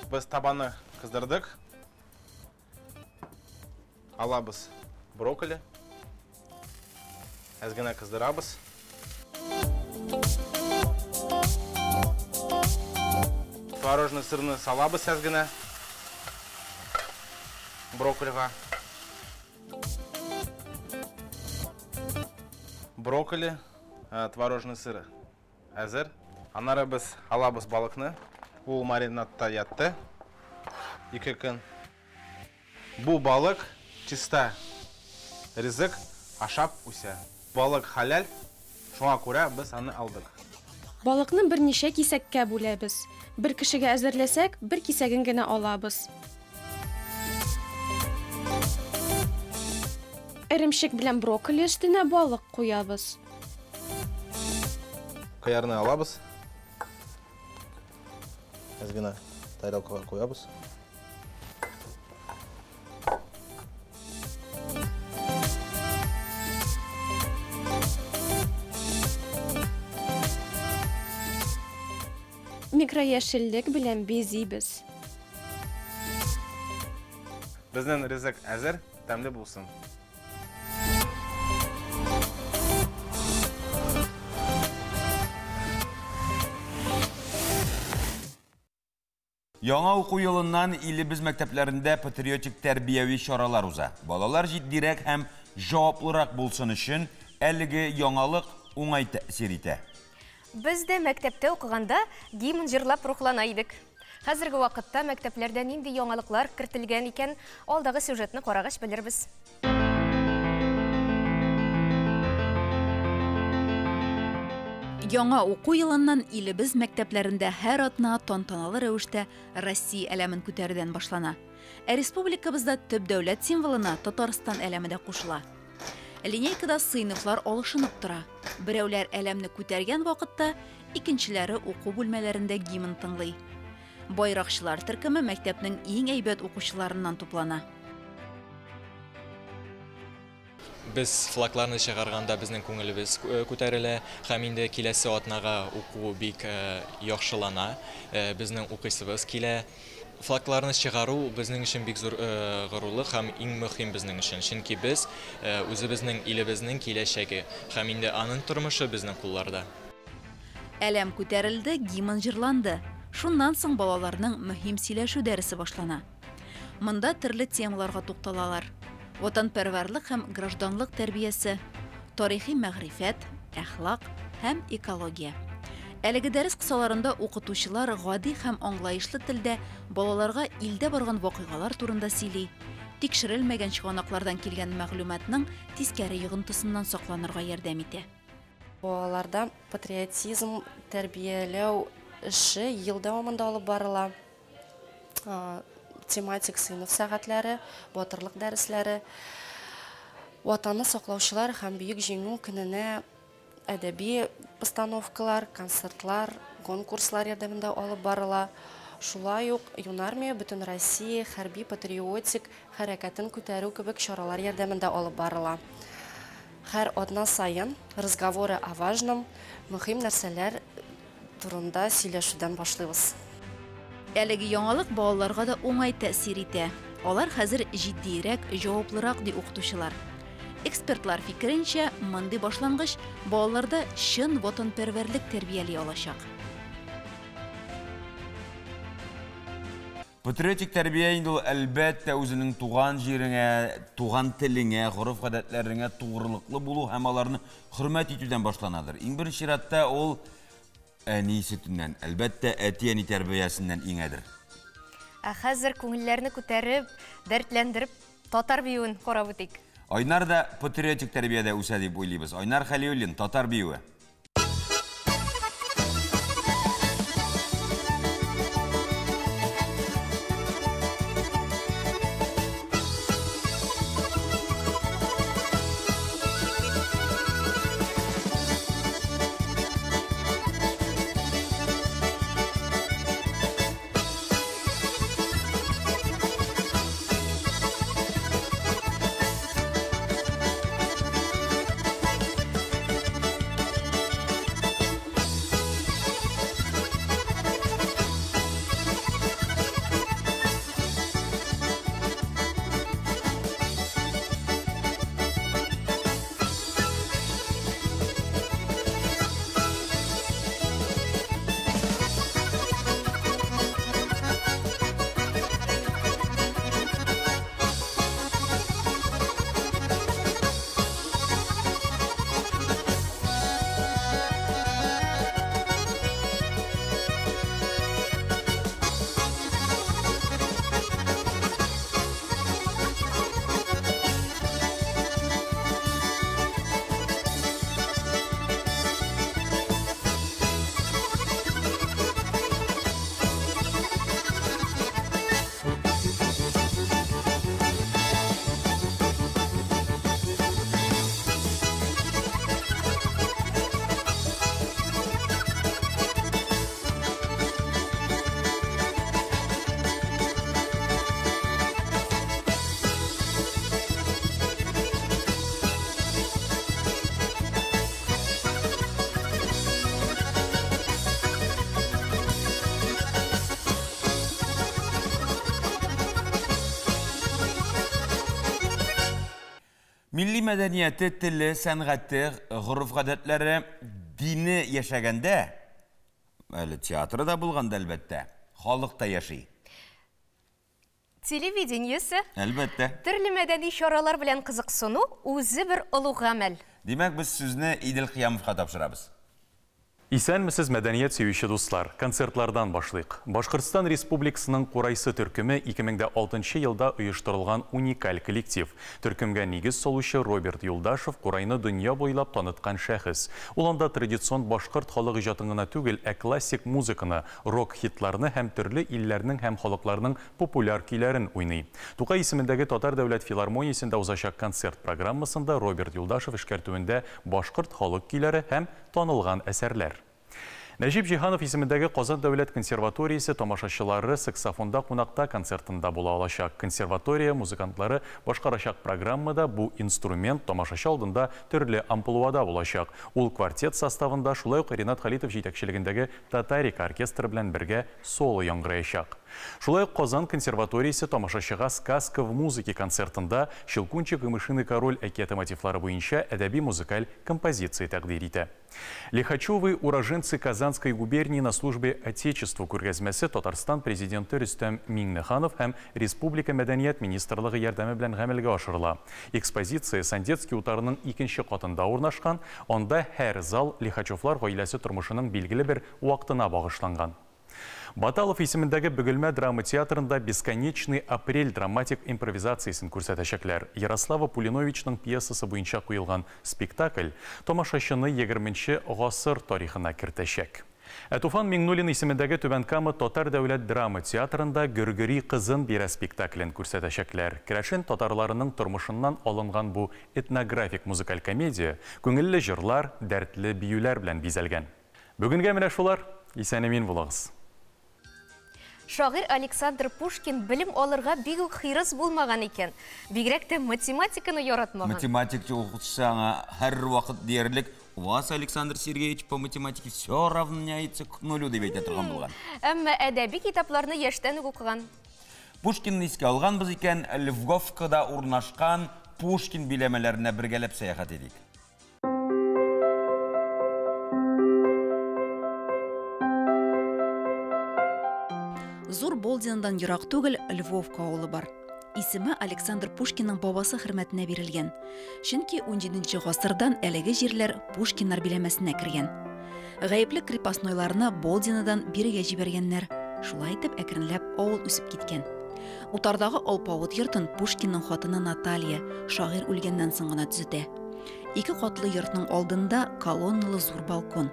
S13: Без табаны кыздырдык. Алабыз брокколи. Әз генә кыздырабыз. Творожный сырны салабыз әз генә брокколига. Брокколи, творожный сыр әзер. Аннары без алабыз балыкны. Ул маринадта ятты 2 көн. Бу балык чиста ризык ашап үсә. Балык хәләл, шуңа күрә без аны алдык.
S12: Балыкны берничә кисәккә бүләбез. Бер кешегә әзерләсәк, бер кисәген генә алабыз. Эремчек белән брокколи өстенә балык куябыз.
S13: Кыярны алабыз. Әз генә тарелкага куябыз.
S12: Микрояшеллек белән бизибез.
S13: Безнең ризык әзер, тәмле булсын.
S2: Яңа уку елыннан илебез мәктәпләрендә патриотик тәрбияви чаралар уза. Балалар җитдирәк һәм җаваплырак булсын өчен әлеге яңалык уңай тәэсир итә.
S1: Без дә мәктәптә укыганда гимн җырлап рухлана идек. Хәзерге вакытта мәктәпләрдә нинди яңалыклар кертелгән икән, алдагы сюжетны карагач белербез.
S9: Яңа уку елыннан илебез мәктәпләрендә һәр атна тантаналы рәвештә Россия әләмен күтәрүдән башлана. Ә республикабызда төп дәүләт символына Татарстан әләме дә кушыла. Линейкада сыйныфлар алышынып тора. Берәүләр әләмне күтәргән вакытта, икенчеләре уку бүлмәләрендә гимн тыңлый. Байракчылар төркеме мәктәпнең иң әйбәт укучыларыннан туплана.
S10: Без флагларны чыгарганда безнең күңелебез күтәрелә һәм инде киләсе атнага уку бик яхшылана, безнең укыйсыбыз килә. Флагларны чыгару безнең өчен бик зур горурлык һәм иң мөһим безнең өчен, чөнки без үзебезнең илебезнең киләчәге һәм инде аның тормышы безнең кулларда.
S9: Әләм күтәрелде, гимн җырланды. Шуннан соң балаларның мөһим сөйләшү дәресе башлана. Монда төрле темаларга тукталалар. Ватанпәрвәрлек һәм гражданлык тәрбиясе, тарихи мәгърифәт, әхлак һәм экология. Әлеге дәрес кысаларында укытучылар гади һәм аңлаешлы телдә балаларга илдә барган вакыйгалар турында сөйли, тикшерелмәгән чыганаклардан килгән мәгълүматның тискәре йогынтысыннан сакланырга ярдәм итә.
S5: Балаларда патриотизм тәрбияләү эше ел дәвамында алып барыла. Тематик сыйныф сәгатьләре, батырлык дәресләре, Ватанны саклаучылар һәм Бөек Җиңү көненә әдәби постановкалар, концертлар, конкурслар ярдәмендә алып барыла. Шулай ук Юнармия Бөтенроссия хәрби-патриотик хәрәкәтен күтәрү кебек чаралар ярдәмендә алып барыла. Һәр атна саен Разговоры о важном, мөһим нәрсәләр турында сөйләшүдән башлыйбыз.
S9: Әлеге яңалык балаларга да уңай тәэсир итә. Алар хәзер җитдиерәк, җаваплырак, ди укытучылар. Экспертлар фикеренчә, мондый башлангыч балаларда чын ватанпәрвәрлек тәрбияли алачак.
S2: Патриотик тәрбия инде ул, әлбәттә, үзенең туган җиреңә, туган телеңә, гореф-гадәтләреңә тугрылыклы булу һәм аларны хөрмәт итүдән башланадыр. Иң беренче чиратта ул әни сөтеннән, әлбәттә, әти-әни тәрбиясеннән иңәдер.
S1: Ә хәзер күңелләрне күтәреп, дәртләндереп татар биюен карап үтик.
S2: Айнар да патриотик тәрбиядә үсә дип уйлыйбыз. Айнар Хәлиуллин, татар биюе. Милли мәдәнияте, теле, сәнгате, гореф-гадәтләре, дине яшәгәндә, әле театры да булганда, әлбәттә, халык та яши.
S1: Телевидениесе.
S2: Әлбәттә.
S1: Төрле мәдәни чаралар белән кызыксыну үзе бер олуг гамәл.
S2: Димәк, без сүзне Идел Кыямовка тапшырабыз.
S11: Исәнмесез, мәдәният сөюче дуслар! Концертлардан башлыйк. Башкортстан Республикасының Курайсы төркеме 2006 елда оештырылган уникаль коллектив. Төркемгә нигез салучы Роберт Юлдашев курайны дөнья буйлап таныткан шәхес. Ул анда традицион башкорт халык иҗатын гына түгел, ә классик музыканы, рок-хитларны һәм төрле илләрнең һәм халыкларның популяр көйләрен уйный. Тукай исемендәге Татар дәүләт филармониясендә узачак концерт программасында Роберт Юлдашев эшкәртүендә башкорт халык көйләре һәм танылган әсәрләр. Нәҗип Җиһанов исемендәге Казан дәүләт консерваториясе тамашачылары Саксофонда кунакта концертында була алачак. Консерватория музыкантлары башкарачак программада бу инструмент тамашачы алдында төрле амплуада булачак. Ул квартет составында, шулай ук Ренат Халитов җитәкчелегендәге Татарика оркестры белән бергә соло яңгыраячак. Шулай ук Казан консерваториясе тамашачыга Сказка в музыке концертында Щелкунчик и мышиный король әкияте мотивлары буенча әдәби музыкаль композиция тәкъдир итә. Лихачевы уроженцы Казанской губернии на службе Отечеству күргәзмәсе Татарстан президенты Рөстәм Миңнеханов һәм Республика мәдәният министрлыгы ярдәме белән гамәлгә ашырыла. Экспозиция Сандецкий утарының икенче катында урнашкан, анда һәр зал Лихачевлар гаиләсе тормышының билгеле бер вакытына багышланган. Баталов исемендәге Бөгелмә драма театрында Бесконечный апрель драматик импровизациясен күрсәтәчәкләр. Ярослава Пулиновичның пьесасы буенча куелган спектакль тамашачыны 20 гасыр тарихына кертәчәк. Ә Туфан Миңнуллин исемендәге Түбән Кама татар дәүләт драма театрында Гөргөри кызын бирә спектаклен күрсәтәчәкләр. Керәшен татарларының тормышыннан алынган бу этнографик музыкаль комедия күңелле җырлар, дәртле биюләр белән бизәлгән. Бүгенгә менә шулар. Исән-имин булыгыз.
S1: Шагыйрь Александр Пушкин белем алырга бик үк хирыс булмаган икән. Бигрәк тә математиканы яратмаган.
S2: Математика укытучысы аңа һәрвакыт диярлек У вас, Александр Сергеевич, по математике все равняется к нулю дип әйтә торган булган.
S1: Әмма әдәби китапларны яшьтән үк укыган.
S2: Пушкинны искә алганбыз икән, Львовкада урнашкан Пушкин биләмәләренә бергәләп сәяхәт итик.
S9: Зур Болдинадан ерак түгел Львовка авылы бар. Исеме Александр Пушкинның бабасы хөрмәтенә бирелгән. Чөнки 17 гасырдан әлеге җирләр Пушкиннар биләмәсенә кергән. Гаепле крепостнойларны Болдинадан бирегә җибәргәннәр. Шулай итеп, әкренләп авыл үсеп киткән. Утардагы алпавыт йортын Пушкинның хатыны Наталья шагыйрь үлгәннән соң гына төзетә. Ике катлы йортның алдында колонналы зур балкон.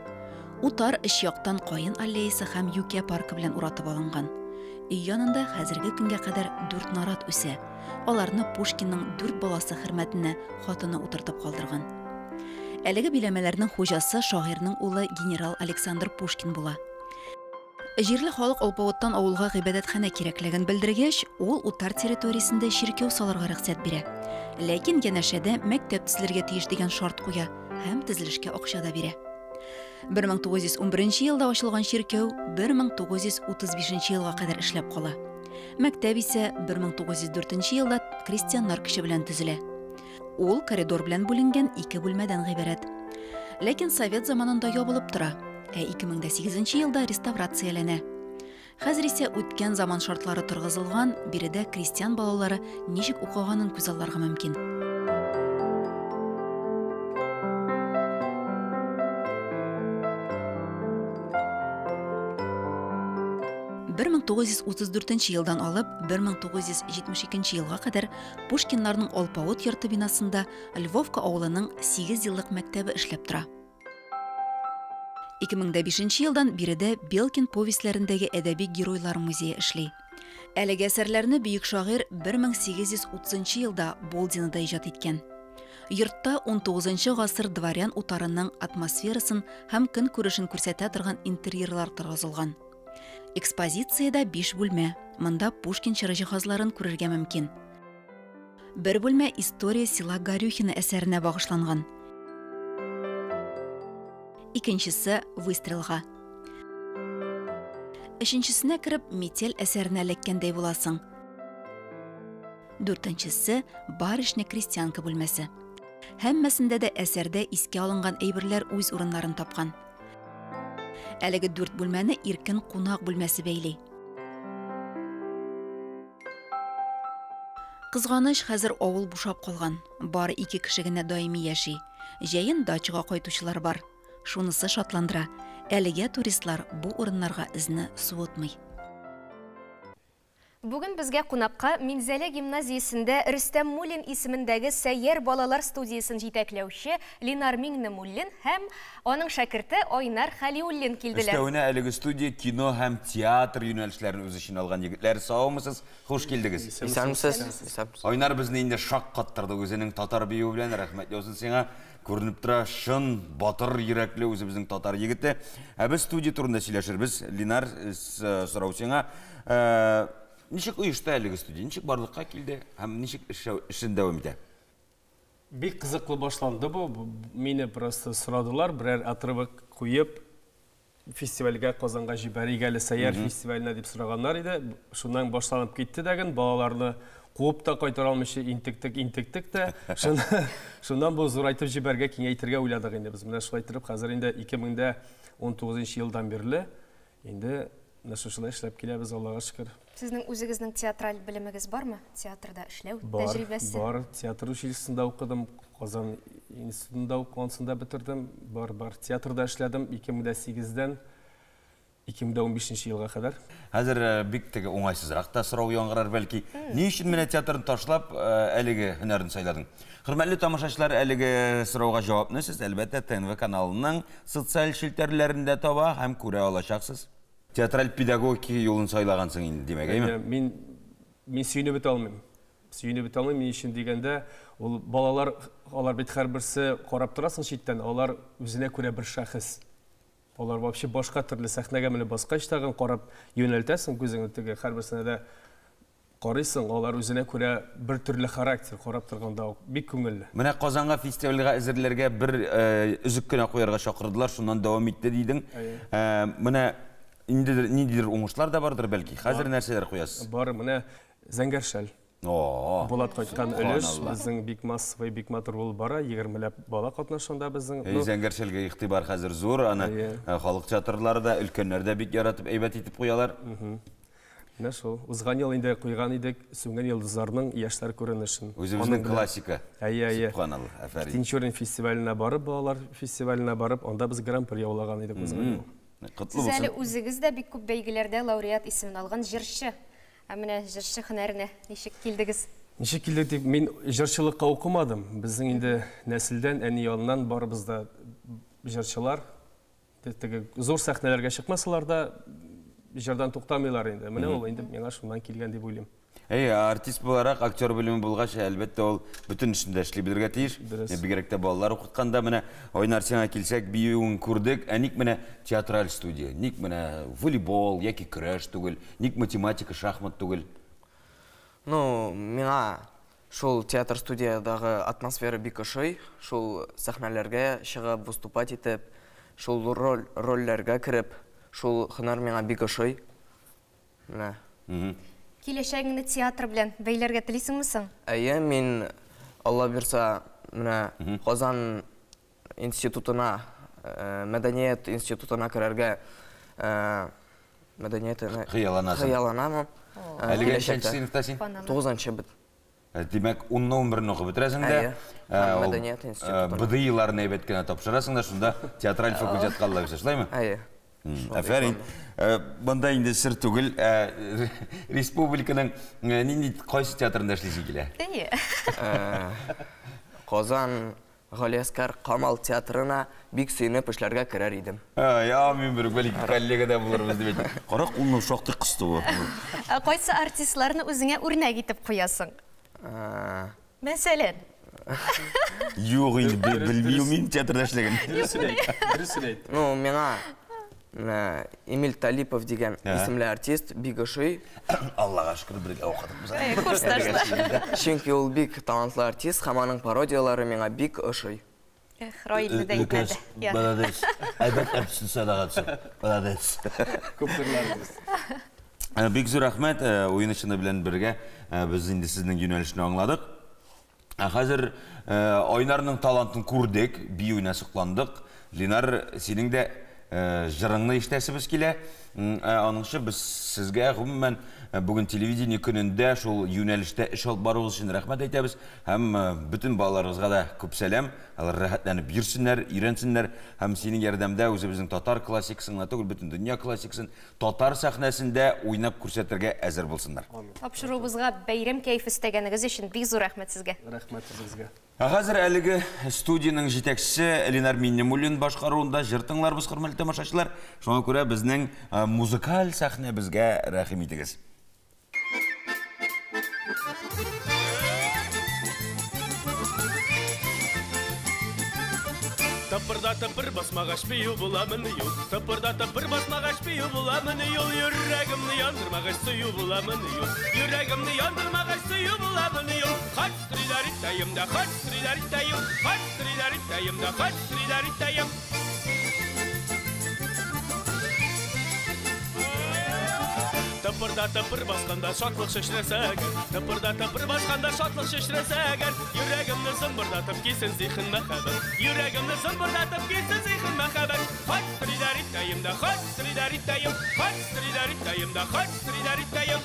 S9: Утар өч яктан каен аллеясы һәм юкә паркы белән уратып алынган. Өй янында хәзерге көнгә кадәр дүрт нарат үсә. Аларны Пушкинның дүрт баласы хөрмәтенә хатыны утыртып калдырган. Әлеге биләмәләрнең хуҗасы шагыйрьнең улы генерал Александр Пушкин була. Җирле халык алпавыттан авылга гыйбадәтханә кирәклеген белдергәч, ул утар территориясендә чиркәү салырга рөхсәт бирә. Ләкин янәшәдә мәктәп төзелергә тиеш дигән шарт куя һәм төзелешкә акча да бирә. 1911 елда ачылган чиркәү 1935 елга кадәр эшләп кала. Мәктәп исә 1904 елда крестьяннар көче белән төзелә. Ул коридор белән бүленгән ике бүлмәдән гыйбарәт. Ләкин совет заманында ябылып тора, ә 2008 елда реставрацияләнә. Хәзер исә үткән заман шартлары торгызылган, биредә крестьян балалары ничек укыганын күзалларга мөмкин. 1934 елдан алып 1972 елга кадәр Пушкиннарның алпавыт йорты бинасында Львовка авылының 8 еллык мәктәбе эшләп тора. 2005 елдан биредә Белкин повестьләрендәге әдәби геройлар музее эшли. Әлеге әсәрләрне бөек шагыйрь 1830 елда Болдинада иҗат иткән. Йортта 19 гасыр дворян утарының атмосферасын һәм көнкүрешен күрсәтә торган интерьерлар торгызылган. Экспозициядә 5 бүлмә. Монда Пушкин чоры җиһазларын күрергә мөмкин. Бер бүлмә История села Горюхино әсәренә багышланган. Икенчесе Выстрелга. Өченчесенә кереп Метель әсәренә эләккәндәй буласың. Дүртенчесе Барышня-крестьянка бүлмәсе. Һәммәсендә дә әсәрдә искә алынган әйберләр үз урыннарын тапкан. Әлеге дүрт бүлмәне иркен кунак бүлмәсе бәйли. Кызганыч, хәзер авыл бушап калган. Бары ике кеше генә даими яши. Җәен дачага кайтучылар бар. Шунысы шатландыра. Әлегә туристлар бу урыннарга эзне суытмый.
S1: Бүген безгә кунакка Минзәлә гимназиясендә Рөстәм Муллин исемендәге Сәйяр балалар студиясен җитәкләүче Линар Миңнемуллин һәм аның шәкерте Айнар Хәлиуллин килделәр.
S2: Өстәвенә әлеге студия кино һәм театр юнәлешләрен үз эченә алган егетләр. Саумысыз, хуш килдегез.
S14: Исәнмесез.
S2: Айнар безне инде шаккаттырды үзенең татар биюе белән, рәхмәт яусын сиңа. Күренеп тора, чын батыр йөрәкле үзебезнең татар егете. Ә без студия турында сөйләшербез. Линар, сорау сиңа. Ничек оешты әлеге студия? Ничек барлыкка килде һәм ничек эшен дәвам итә?
S14: Бик кызыклы башланды бу. Мине просто сорадылар, берәр отрывок куеп, фестивальгә Казанга җибәрик әле, Сәйяр фестиваленә дип сораганнар иде. Шуннан башланып китте дәген, балаларны куып та кайтара алмыйча интектек, интектек тә. Шуннан бу зурайтып җибәргә, киңәйтергә уйладык инде без. Менә шулай итеп хәзер инде 2019 елдан бирле инде менә шушылай эшләп киләбез, Аллага шөкер.
S1: Сезнең үзегезнең театраль белемегез бармы? Театрда эшләү тәҗрибәсе?
S14: Бар, театр училищесында укыдым, Казан институтында укыгансында бетердем. Бар, бар. Театрда эшләдем 2008-дән 2015 елга кадәр.
S2: Хәзер бик теге уңайсызрак та сорау яңгырар бәлки. Ни өчен менә театрны ташлап, әлеге һөнәрне сайладың? Хөрмәтле тамашачылар, әлеге сорауга җавапны сез, әлбәттә, ТНВ каналының социаль челтәрләрендә таба һәм күрә алачаксыз. Театраль педагогика юлын сайлагансың инде, димәк, әйме?
S14: Мин сөенеп бетә алмыйм. Сөенеп бетә алмыйм, ни өчен дигәндә, ул балалар, алар бит һәрберсе карап торасың читтән, алар үзенә күрә бер шәхес. Алар вообще башка төрле сәхнәгә менеп баскач тагын карап юнәлтәсең күзеңне теге һәрберсенә дә карыйсың, алар үзенә күрә бер төрле характер карап торганда ук бик күңелле.
S2: Менә Казанга фестивальгә әзерләргә бер өзек кенә куярга чакырдылар, шуннан дәвам итте дидең. Менә ниндидер уңышлар да бардыр бәлки. Хәзер нәрсәләр куясыз?
S14: Бар, менә Зәңгәр шәл. Булат кайткан өлеш безнең бик массовый, бик матур булып бара. 20ләп бала катнашында безнең.
S2: Зәңгәр шәлгә игътибар хәзер зур, аны халык театрлары да, өлкәннәр дә бик яратып, әйбәт итеп куялар.
S14: Менә шул. Узган ел инде куйган идек Сүнгән йолдызларның яшьләр күренешен.
S2: Үзебезнең классика.
S14: Әйе, әйе.
S2: Субханалла, афәрин.
S14: Тинчурин фестиваленә барып, балалар фестиваленә барып, анда без гран-при яулаган идек узган ел.
S2: Котлы
S1: Сез әле
S2: булсын.
S1: үзегез дә бик күп бәйгеләрдә лауреат исемен алган җырчы. Ә менә җырчы һөнәренә ничек килдегез?
S14: Ничек килдек дип, мин җырчылыкка укымадым. Безнең инде нәселдән, әни яныннан барыбыз да җырчылар. Теге зур сәхнәләргә чыкмасалар да, җырдан туктамыйлар инде. Менә ул инде миңа шуннан килгән дип уйлыйм.
S2: Әй, артист буларак, актер белеме булгач, әлбәттә, ул бөтен эшен дә эшли белергә тиеш. Бигрәк тә балалар укытканда, менә Айнар, сиңа килсәк, биюен күрдек. Ә ник менә театраль студия? Ник менә волейбол яки көрәш түгел? Ник математика, шахмат түгел?
S15: Ну, миңа шул театр студиядагы атмосфера бик ошый. Шул сәхнәләргә чыгып, выступать итеп, шул рольләргә кереп, шул һөнәр миңа бик ошый. Менә.
S1: Киләчәгеңне театр белән бәйләргә телисеңме соң?
S15: Әйе, мин, Алла бирса, менә Казан институтына, мәдәният институтына керергә мәдәният
S2: Хыялланасың.
S15: Хыялланамын.
S2: Әлегә ничәнче сыйныфта син?
S15: 9-нчы бит.
S2: Димәк, 10-ны 11-не укып бетерәсең дә,
S15: Мәдәният институтына.
S2: БДИ-ларны әйбәт кенә тапшырасың да, шунда театраль факультетка Алла бирсә, шулаймы?
S15: Әйе.
S2: Афәрин. Монда инде сер түгел, республиканың нинди кайсы театрында эшлисе килә?
S1: Әйе.
S15: Казан Галиәскар Камал театрына бик сөенеп эшләргә керер идем.
S2: Ай, амин, бер бәлки коллега да булырбыз дип әйтә. Кара, кулны шактый кысты бу.
S1: Ә кайсы артистларны үзеңә үрнәк итеп куясың? Мәсәлән?
S2: Юк инде, белмим мин театрда эшләгән.
S14: Дөрес әйт.
S15: Ну, миңа Эмиль Талипов дигән исемле артист бик ошый.
S2: Аллага шөкер, бергә укыдык без.
S1: Курсташлар.
S15: Чөнки ул бик талантлы артист һәм аның пародияләре миңа бик ошый.
S1: Эх, Раилне дә әйтмәде.
S2: Молодец. Әйбәт артист сайлагансың. Молодец.
S14: Күп төрләребез.
S2: Бик зур рәхмәт, уен-чыны белән бергә без инде сезнең юнәлешне аңладык. Ә хәзер Айнарның талантын күрдек, биюенә сокландык. Линар, синең дә җырыңны ишетәсебез килә. Аныңчы без сезгә гомумән бүген телевидение көнендә шул юнәлештә эш алып баруыгыз өчен рәхмәт әйтәбез һәм бөтен балаларыгызга да күп сәлам. Алар рәхәтләнеп йөрсеннәр, өйрәнсеннәр һәм синең ярдәмдә үзебезнең татар классикасын гына түгел, бөтен дөнья классикасын татар сәхнәсендә уйнап күрсәтергә әзер булсыннар.
S1: Тапшыруыбызга бәйрәм кәефе өстәгәнегез өчен бик зур рәхмәт сезгә.
S14: Рәхмәт үзегезгә.
S2: Ә хәзер әлеге студиянең җитәкчесе Ленар Миннемуллин башкаруында җыр тыңларбыз, хөрмәтле тамашачылар. Шуңа күрә безнең музыкаль сәхнәбезгә рәхим итегез.
S14: Тыпырдатып бер басмагач бию буламыни ул? Тыпырдатып бер басмагач бию буламыни ул? Йөрәгемне яндырмагач сөю буламыни ул? Йөрәгемне яндырмагач сөю буламыни ул? Хач стриләритәем дә, хач стриләритәем, хач стриләритәем дә, хач стриләритәем. Тыпырдатып бер басканда шатлык чәчрәсә әгәр, тыпырдатып бер басканда шатлык чәчрәсә әгәр, йөрәгемне зымбырдатып килсен зиһен мәхәббәт, йөрәгемне зымбырдатып килсен зиһен мәхәббәт. Хач стриләритәем дә, хач стриләритәем, хач стриләритәем дә, хач стриләритәем.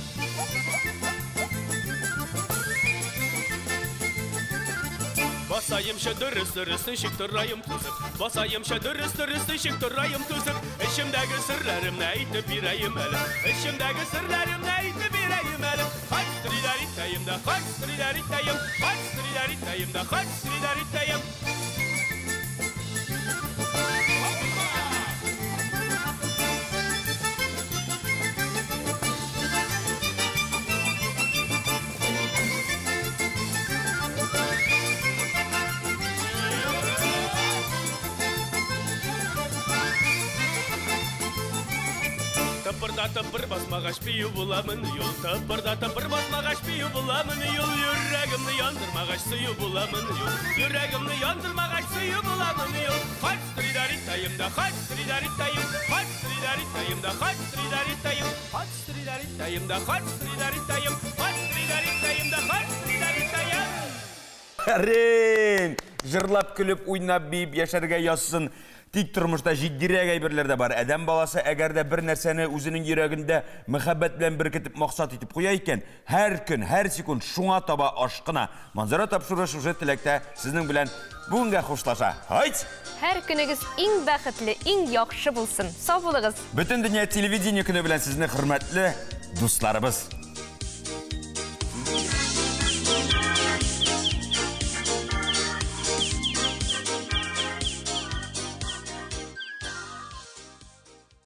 S14: Басаемчы дөрес дөрес ничек торайым түзеп, басаемчы дөрес дөрес ничек торайым түзеп, эчемдәге серләремне әйтеп бирәем әле, эчемдәге серләремне әйтеп бирәем әле. Хач стриләритәем дә, хач стриләритәем, хач стриләритәем дә, хач стриләритәем. Тыпырдатып бер басмагач бию буламыни ул? Тыпырдатып бер басмагач бию буламыни ул? Йөрәгемне яндырмагач сөю буламыни ул? Йөрәгемне яндырмагач сөю буламыни ул? Хач стриләритәем дә, хач стриләритәем, хач стриләритәем дә, хач стриләритәем, хач стриләритәем дә, хач стриләритәем, хач стриләритәем дә, хач стриләритәем.
S2: Рен! Җырлап, көлеп, уйнап, биеп яшәргә язсын. Тик тормышта җитдирәк әйберләр дә бар. Адәм баласы әгәр дә бер нәрсәне үзенең йөрәгендә мәхәббәт белән беркетеп максат итеп куя икән, һәр көн, һәр секунд шуңа таба ашкына. Манзара тапшыруы шушы теләктә сезнең белән бүгенгә хушлаша. Һайт!
S1: Һәр көнегез иң бәхетле, иң яхшы булсын. Сау булыгыз!
S2: Бөтен дөнья телевидение көне белән сезне хөрмәтле дусларыбыз.